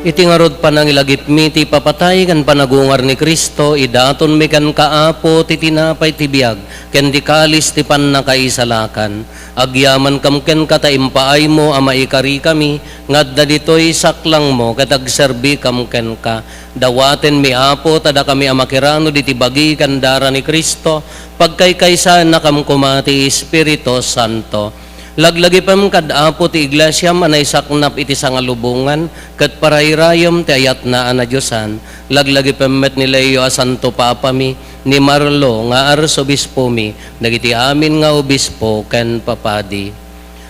Iti ngarud panangilagipmi ti ipapatay ken panagungar ni Cristo, idatonmi kenka, Apo, ti tinapay ti biag ken ti kalis ti pannakaisalakan. Agyamankam kenka ta impaaymo a maikarikami nga adda ditoy saklangmo ket agserbikam kenka. Dawatenmi, Apo, ta dakami a makiranod iti bagi ken dara ni Cristo, pagkaykaysaennakam koma ti Espiritu Santo. Laglagipem kad Apo ti Iglesiam a naisaknap iti sangalubongan ket parayrayem ti ayatna a nadiosan. Laglagipem met ni Leo a Santo Papami, ni Marlo nga Arsobispomi, dagiti amin nga obispo ken papadi.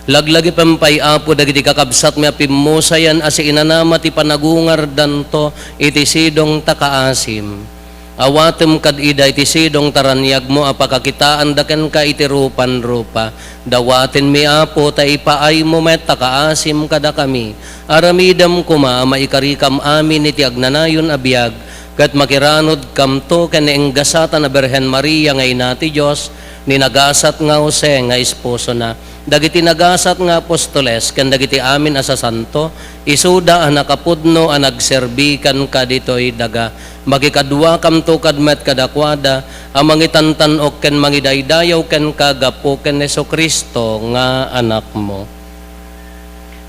Laglagipem pay, Apo, dagiti kakabsatmi a pimmusayan a siinanama ti panagungardanto iti sidong ta kaasim. Awatem kad ida iti sidong ta raniagmo a pakakitaanda kenka iti rupan-rupa. Dawatenmi, Apo, ta ipaaymo met a kaasim kadakami. Aramidem koma a maikarikam amin iti agnanayon a biag, ket makiranodkamto ken ni enggasatan a Birhen Maria nga Ina ti Dios, ni nagasat nga Jose nga esposona, dagiti nagasat nga apostoles, ken dagiti amin a sasanto, isuda a nakapudno a nagserbi kenka ditoy daga. Makikaduakamto kad met kadakuada a mangitantan-ok ken mangidaydayaw kenka gapu ken Jesu-Cristo nga Anakmo.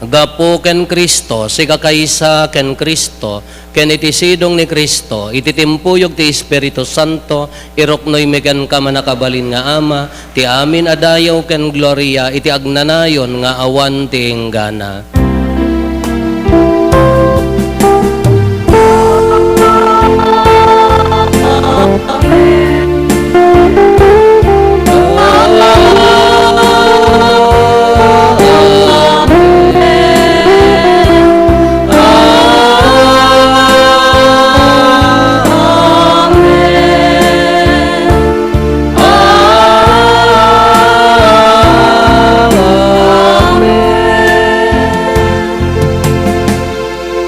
Gapu ken Cristo, sikakaysa ken Cristo, ken iti sidong ni Cristo, iti timpuyog ti Espiritu Santo, iruknoymi kenka, mannakabalin nga Ama, ti amin a dayaw ken gloria iti agnanayon nga awan ti inggana.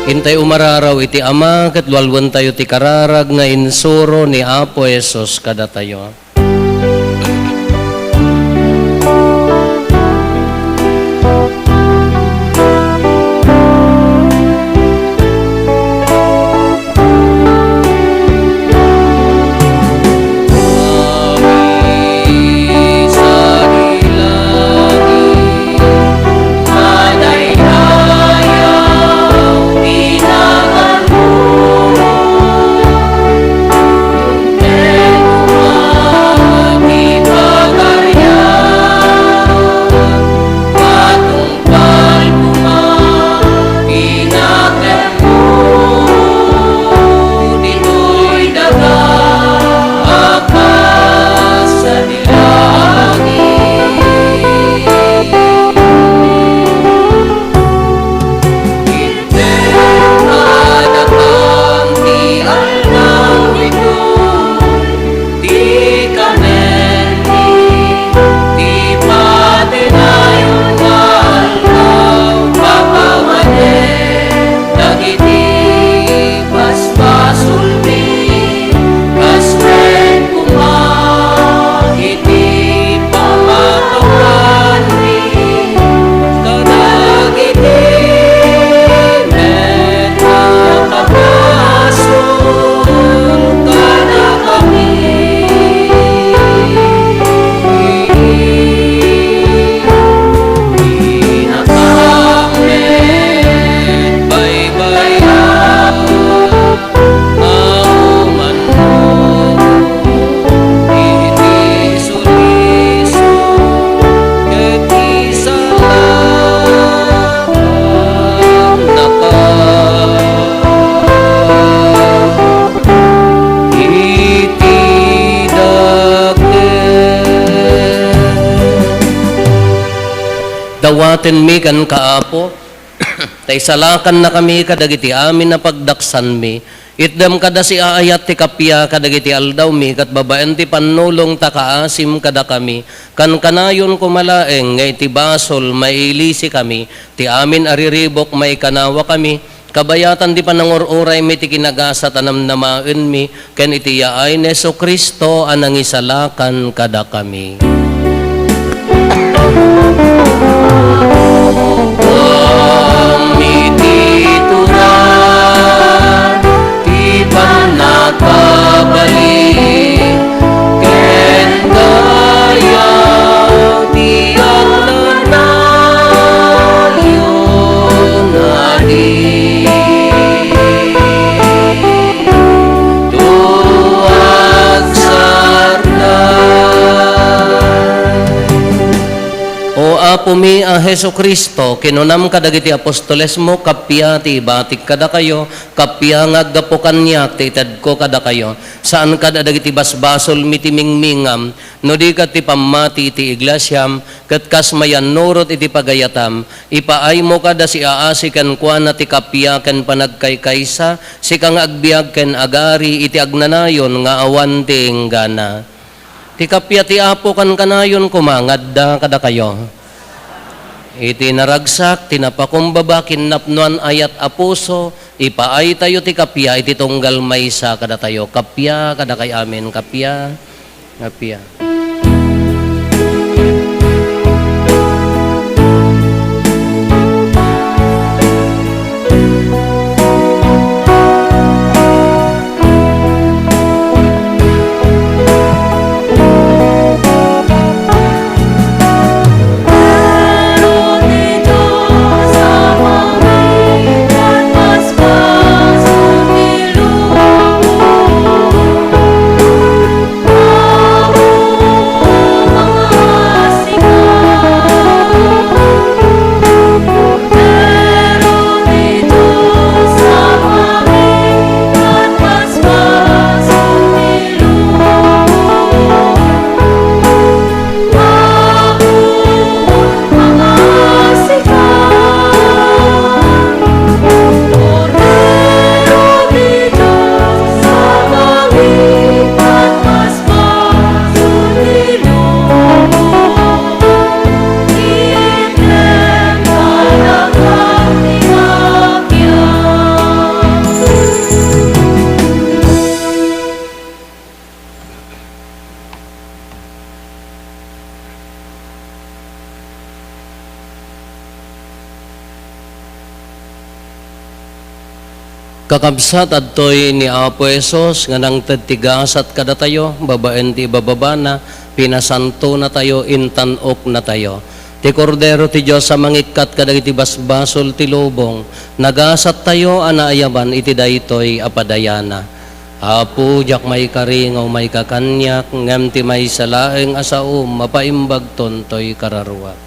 Intay umararaw iti Ama, ket lualuentayo ti kararag nga insuro ni Apo Jesus kadatayo. Atenmi kenka, Apo, ta isalakannakami kadagiti amin a pagdaksanmi. Itdem kada siaayat ti kappia kadagiti aldawmi, ket babaen ti pannulong ta kaasim kadakami. Kankanayon koma laeng nga iti basol, mailisikami. Ti amin a riribuk, maikanawakami. Kabayatan ti panangur-uraymi ti kinagasat a namnamaenmi, ken iti yaay ni Jesu-Cristo a nangisalakan kadakami. Iti turay ti pannakabali ken dayaw ti agnanayon a di to agsarday. O Apomi a Jesu-Cristo, kinunam kadagiti apostolesmo, kappia ti ibatik kadakayo, kappia nga aggapu kaniak ti itedko kadakayo. Saan kad a dagiti basbasolmi ti mingmingam, no di ket ti pammati iti iglesiam, ket kas mayannurot iti pagayatam, ipaaymo kad a siaasi kenkuana ti kappia ken panagkaykaysa, sika nga agbiag ken agari iti agnanayon nga awan ti inggana. Ti kappia ti Apo kankanayon koma nga adda kadakayo. Iti naragsak ti napakumbaba ken napnoan ayat a puso, ipaaytayo ti kappia iti tunggal maysa kadatayo. Kappia kadakay amin, kappia, kappia. Kakabsat, adtoy ni Apo Jesus nga nangted ti gasat kadatayo babaen ti ibababana, pinasantonatayo, intan-oknatayo. Ti Kordero ti Dios a mangikkat kadagiti basbasol ti lubong, nagasattayo a naayaban iti daytoy a padayana. Apo, diak maikari nga umayka kaniak, ngem ti maysa laeng a saom, mapaimbagton toy kararuak.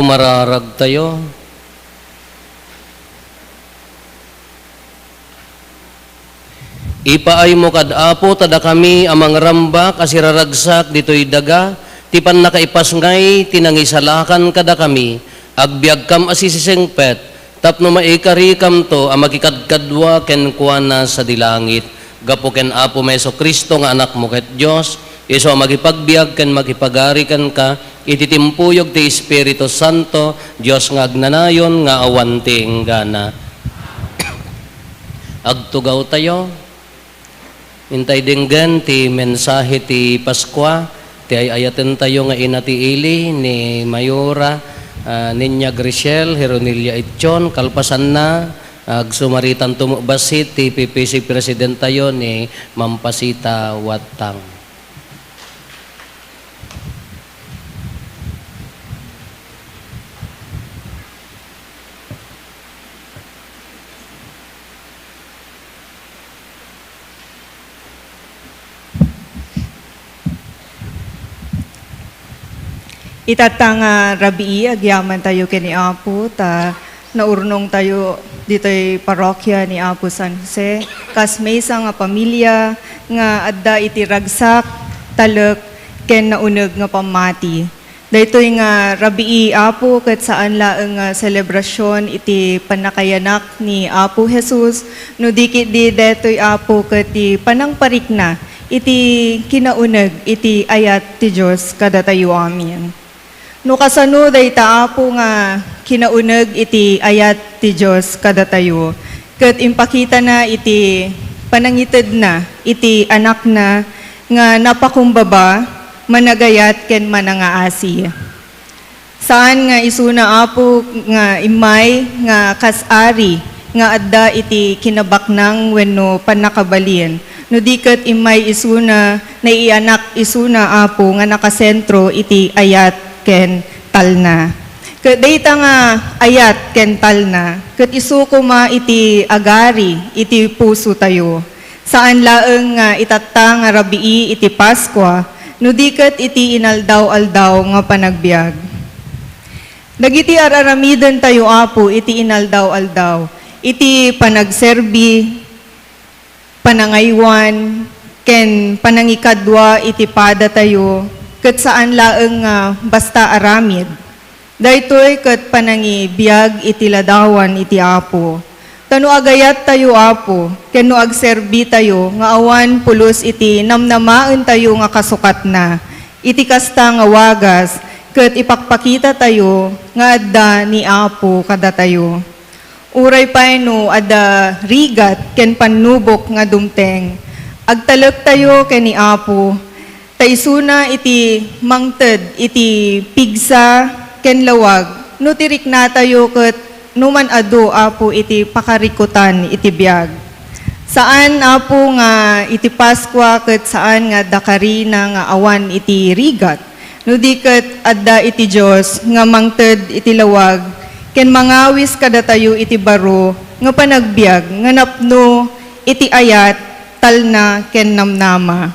Mararagtayo. Ipaaymo kad Apo ta dakami a mangrambak a siraragsak ditoy daga ti pannakaipasngay ti nangisalakan kadakami, agbiagkam a sisisingpet tapno maikarikamto a makikadkadua kenkuana sadi langit. Gapu ken Apo Jesu-Cristo nga Anakmo ket Dios, isu a makipagbiag ken makipagari kenka iti timpuyog ti Espiritu Santo, Dios nga agnanayon nga awan ti inggana. Agtugawtayo. Intay denggen ti mensahe ti Paskua, ti ay-ayatentayo nga inati ili ni Mayora, ah, Niña Griciel Heronilia Etchon. Kalpasanna, agsumaritanto met bassit ti P P C Presidentayo ni Ma'am Pasita Wattang. Itatta nga rabii, agyamantayo ken ni Apo ta naurnongtayo ditoy parokya ni Apo San Jose kas maysa nga pamilia nga adda iti ragsak, talek, ken nauneg nga pammati. Daytoy nga rabii, Apo, ket saan laeng nga selebrasion iti pannakayanak ni Apo Jesus, no di ketdi daytoy, Apo, ket ti panangparikna iti kinauneg iti ayat ti Dios kadatayo amin. No kasano dayta, Apo, nga kinauneg iti ayat ti Dios kadatayo, ket impakitana iti panangitedna iti Anakna nga napakumbaba, managayat, ken manangaasi. Saan nga isuna, Apo, nga immay nga kas ari nga adda iti kinabaknang wenno pannakabalin, no di ket immay isuna naianak isuna, Apo, nga nakasentro iti ayat ken talna. Ket dayta nga ayat ken talna, ket isu koma iti agari iti pusotayo. Saan laeng nga itatta nga rabii iti Paskua, no di ket iti inaldaw-aldaw nga panagbiag. Dagiti ar-aramidentayo, Apo, iti inaldaw-aldaw, iti panagserbi, panangaywan, ken panangikadua iti padatayo, ket saan laeng nga basta aramid. Daytoy ket panangibiag iti ladawan iti Apo. Ta no agayattayo, Apo, ken no agserbitayo nga awan pulos iti namnamaentayo nga kasukatna, iti kasta nga wagas, ket ipakpakitatayo nga adda ni Apo kadatayo. Uray pay no adda rigat ken pannubok nga dumteng, agtalektayo ken ni Apo, ta isuna iti mangted iti pigsa ken lawag no ti riknatayo ket no man-adu, Apo, iti pakarikutan iti biag. Saan, Apo, nga iti Paskua ket saan nga adda karina nga awan iti rigat. No di ket adda iti Dios nga mangted iti lawag ken mangawis kadatayo iti baro nga panagbiag nga napno iti ayat, talna, ken namnama.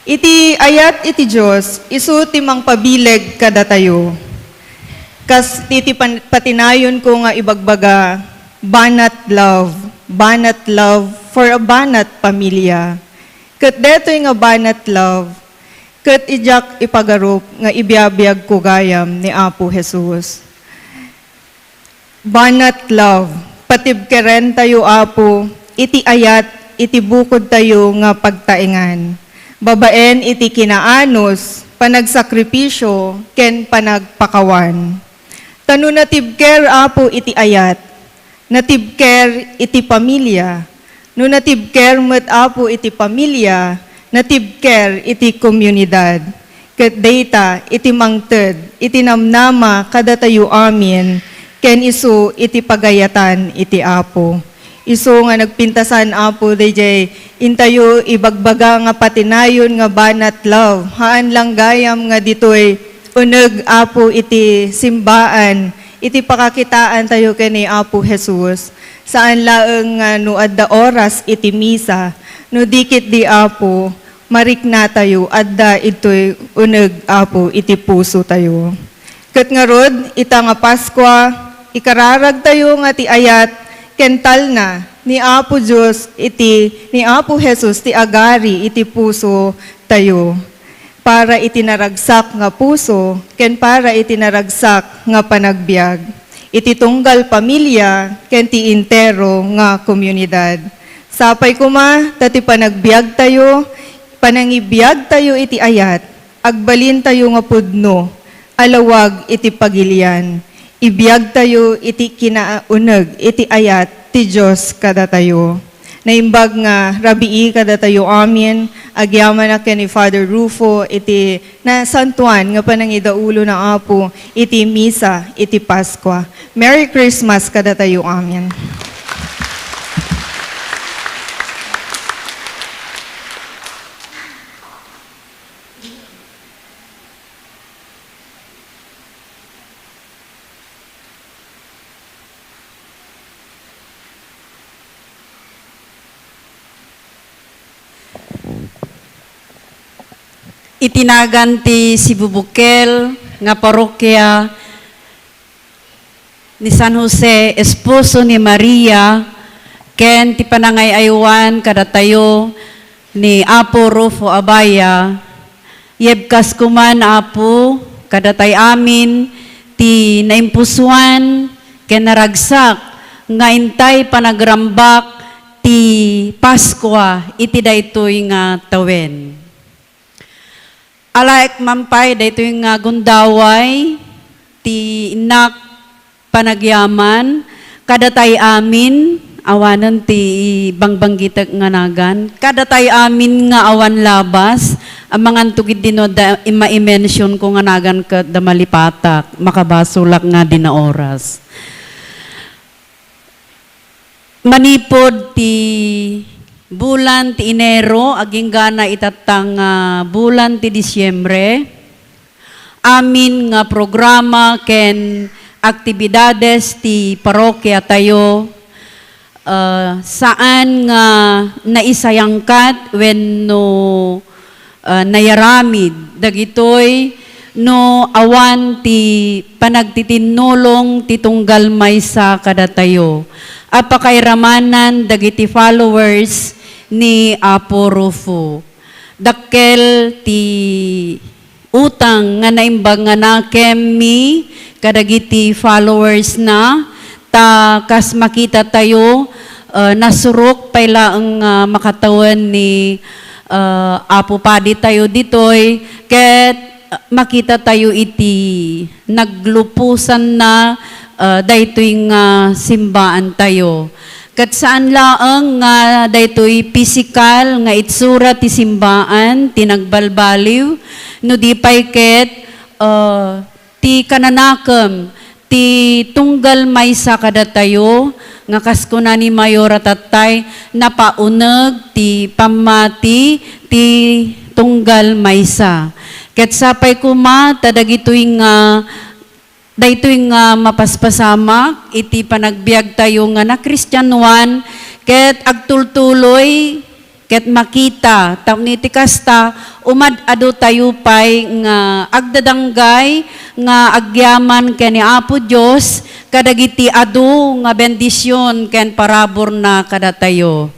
Iti ayat iti Dios, isu ti mangpabileg kadatayo. Kas iti pan-, patinayonko nga ibagbaga, banat love, banat love for a banat pamilya. Ket detoy nga banat love, ket idiak ipagarup nga ibiabiagko gayam ni Apo Jesus. Banat love, patibkerentayo, Apo, iti ayat iti bukodtayo nga pagtaengan, babaen iti kinaanus, panagsakripisio, ken panagpakawan. Ta no natibker, Apo, iti ayat, natibker iti pamilya. No natibker met, Apo, iti pamilya, natibker iti komunidad. Ket dayta iti mangted iti namnama kadatayo amin ken isu iti pagayatan iti Apo. Isu nga nagpintasan, Apo, daydiay intayo ibagbaga nga patinayon nga banat love. Haan lang gayam nga ditoy uneg, Apo, iti simbaan, iti pakakitaantayo ken ni Apo Jesus. Saan laeng nga no adda oras iti misa, no di ketdi, Apo, mariknatayo, adda ditoy uneg, Apo, iti pusotayo. Ket ngarud, ita nga Paskua, ikararagtayo nga ti ayat ken talna ni Apo Dios iti ni Apo Jesus ti agari iti puso tayo, para iti naragsak nga puso ken para iti naragsak nga panagbiag, iti tunggal pamilia ken ti entero nga komunidad. Sapay koma ta ti panagbiagtayo, panangibiagtayo iti ayat, agbalintayo nga pudno a lawag iti pagilian. Ibiagtayo iti kinauneg iti ayat ti Dios kadatayo. Naimbag nga rabii kadatayo amin, agyamanak ken ni Father Rufo iti nasantuan nga panangidaulona Apo iti misa iti Paskua. Merry Christmas kadatayo amin. Iti nagan ti sibubukel nga parokya ni San Jose, esposo ni Maria, ken ti panangay-aywan kadatayo ni Apo Rufo Abaya, yebkas koma, Apo, kadatayo amin ti naimpusoan ken naragsak nga intay panagrambak ti Paskua iti daytoy nga tawen. Alaek man pay daytoy nga gundaway ti innak panagyaman, kadatayo amin, awanen ti bangbanggitek nga nagan, kadatayo amin nga awan labas, amangan to ketdi no da, ma-mention ko nga nagan ket da malipatak, makabasolak nga di na oras. Manipud ti bulan ti Enero, aginggana itatta nga bulan ti Disiembre, amin nga programa ken aktibidades ti parokiatayo, ah, saan nga naisayangkat wenno ah, nayaramid dagitoy no awan ti panagtitinnulong ti tunggal maysa kadatayo a pakairamanan dagiti followers ni Apo Rufo. Dakkel ti utang nga naimbag nga nakemmi kadagiti followers na, ta kas makitatayo, ah, nasurok pay laeng nga makatawen ni, ah, Apo Padi tayo ditoy, ket, ah, makitatayo iti nagluposanna, ah, daytoy nga simbaan tayo. Ket saan laeng nga daytoy pisikal nga itsura ti simbaan ti nagbalbaliw, no di pay ket, ah, ti kananakem ti tunggal maysa kadatayo, nga kas kuna ni Mayor a tattay, napauneg ti pammati ti tunggal maysa. Ket sapay koma ta dagitoy nga, daytoy nga mapaspasamak iti panagbiagtayo nga nakristianoan, ket agtultuloy ket makita, tapno iti kasta, umad-adu tayo pay nga agdadanggay nga agyaman ken ni Apo Dios kadagiti adu nga bendision ken paraburna kadatayo.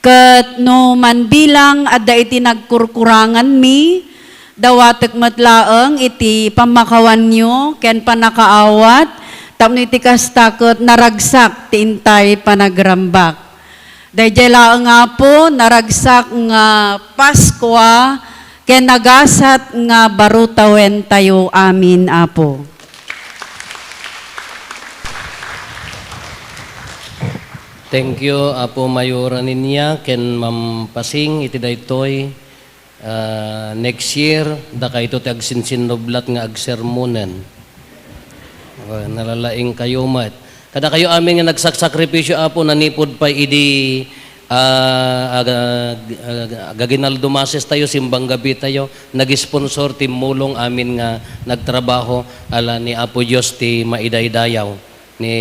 Ket no manbilang adda iti nagkurkuranganmi, dawatek met laeng iti pammakawanyo ken pannakaawat, tapno iti kasta ket naragsak ti intay panagrambak. Daydiay laeng, Apo, naragsak nga Paskua ken nagasat nga baro tawentayo amin, Apo. Thank you, Apo Mayor Aninia, ken Ma'am Pasing, iti daytoy. Ah, next year, dakayto ti agsinsinnublat nga agsermonen. Ah, nalalaing kayo met. Kadakayo amin nga nagsaksakripisyo, Apo, nanipud pay idi, ah, aga-, aga-, agaginaldo mases tayo, simbang gabi tayo, nag-sponsor, timmulong amin nga nagtrabaho, ala ni Apo Dios ti maidaydayaw. Ni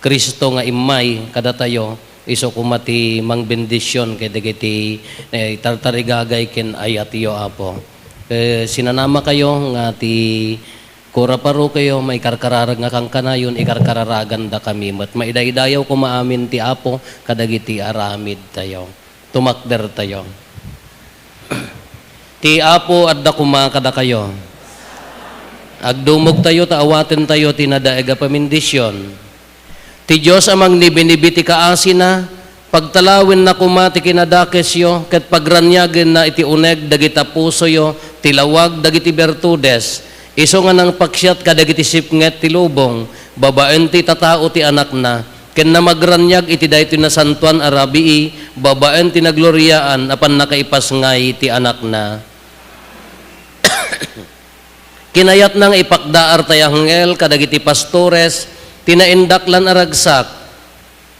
Cristo nga immay kadatayo, isu koma ti mangbendision kadagiti, eh, tartarigagay ken ayatyo, Apo. Eh, sinanamakayo nga ti Kura parokyo, maikarkararag nga kankanayon, ikarkararagandakami met. Maidaydayaw koma amin ti Apo kadagiti aramidtayo. Tumakdertayo. Ti Apo adda koma kadakayo. Agdumogtayo ta awatentayo ti nadaig a pamendisyon. Ti Dios a mangnibinibi ti kaasina, pagtalawenna koma ti kinadakesyo, ket pagraniagenna iti uneg dagita pusoyo ti lawag dagiti bertudes, isu nga nangpaksiat kadagiti sipnget ti lubong, babaen ti itatao ti Anakna, ken namagraniag iti daytoy nasantoan a rabii, babaen ti nagloriaan a pannakaipasngay ti Anakna. Kinayatna nga ipakdaar ti anghel kadagiti pastores ti naindaklan a ragsak,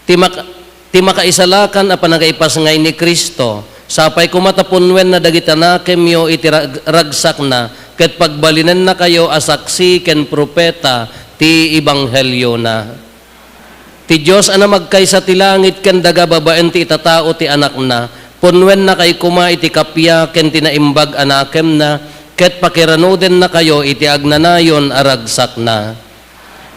ti mak-, ti makaisalakan a pannakaipasngay ni Cristo. Sapay koma ta punnoenna dagiti nakemyo iti rag-, ragsakna, ket pagbalinennakayo a saksi ken profeta ti ebangheliona. Ti Dios a namagkaysa ti langit ken daga babaen ti itatao ti Anakna, punnoennakayo koma iti kappia ken ti naimbag a nakemna, ket pakiranudennakayo iti agnanayon a ragsakna.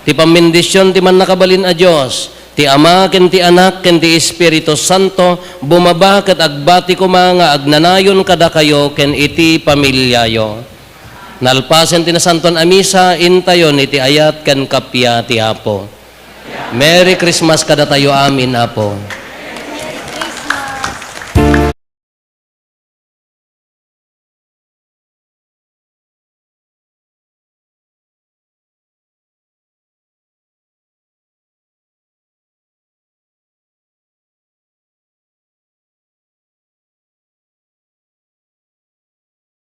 Ti pammendision ti Mannakabalin a Dios, ti Ama ken ti Anak ken ti Espiritu Santo, bumaba ket agbati koma nga agnanayon kadakayo ken iti pamiliayo. Nalpasen ti Nasantoan a Misa, intayon iti ayat ken kappia ti Apo. Merry Christmas kadatayo amin, Apo.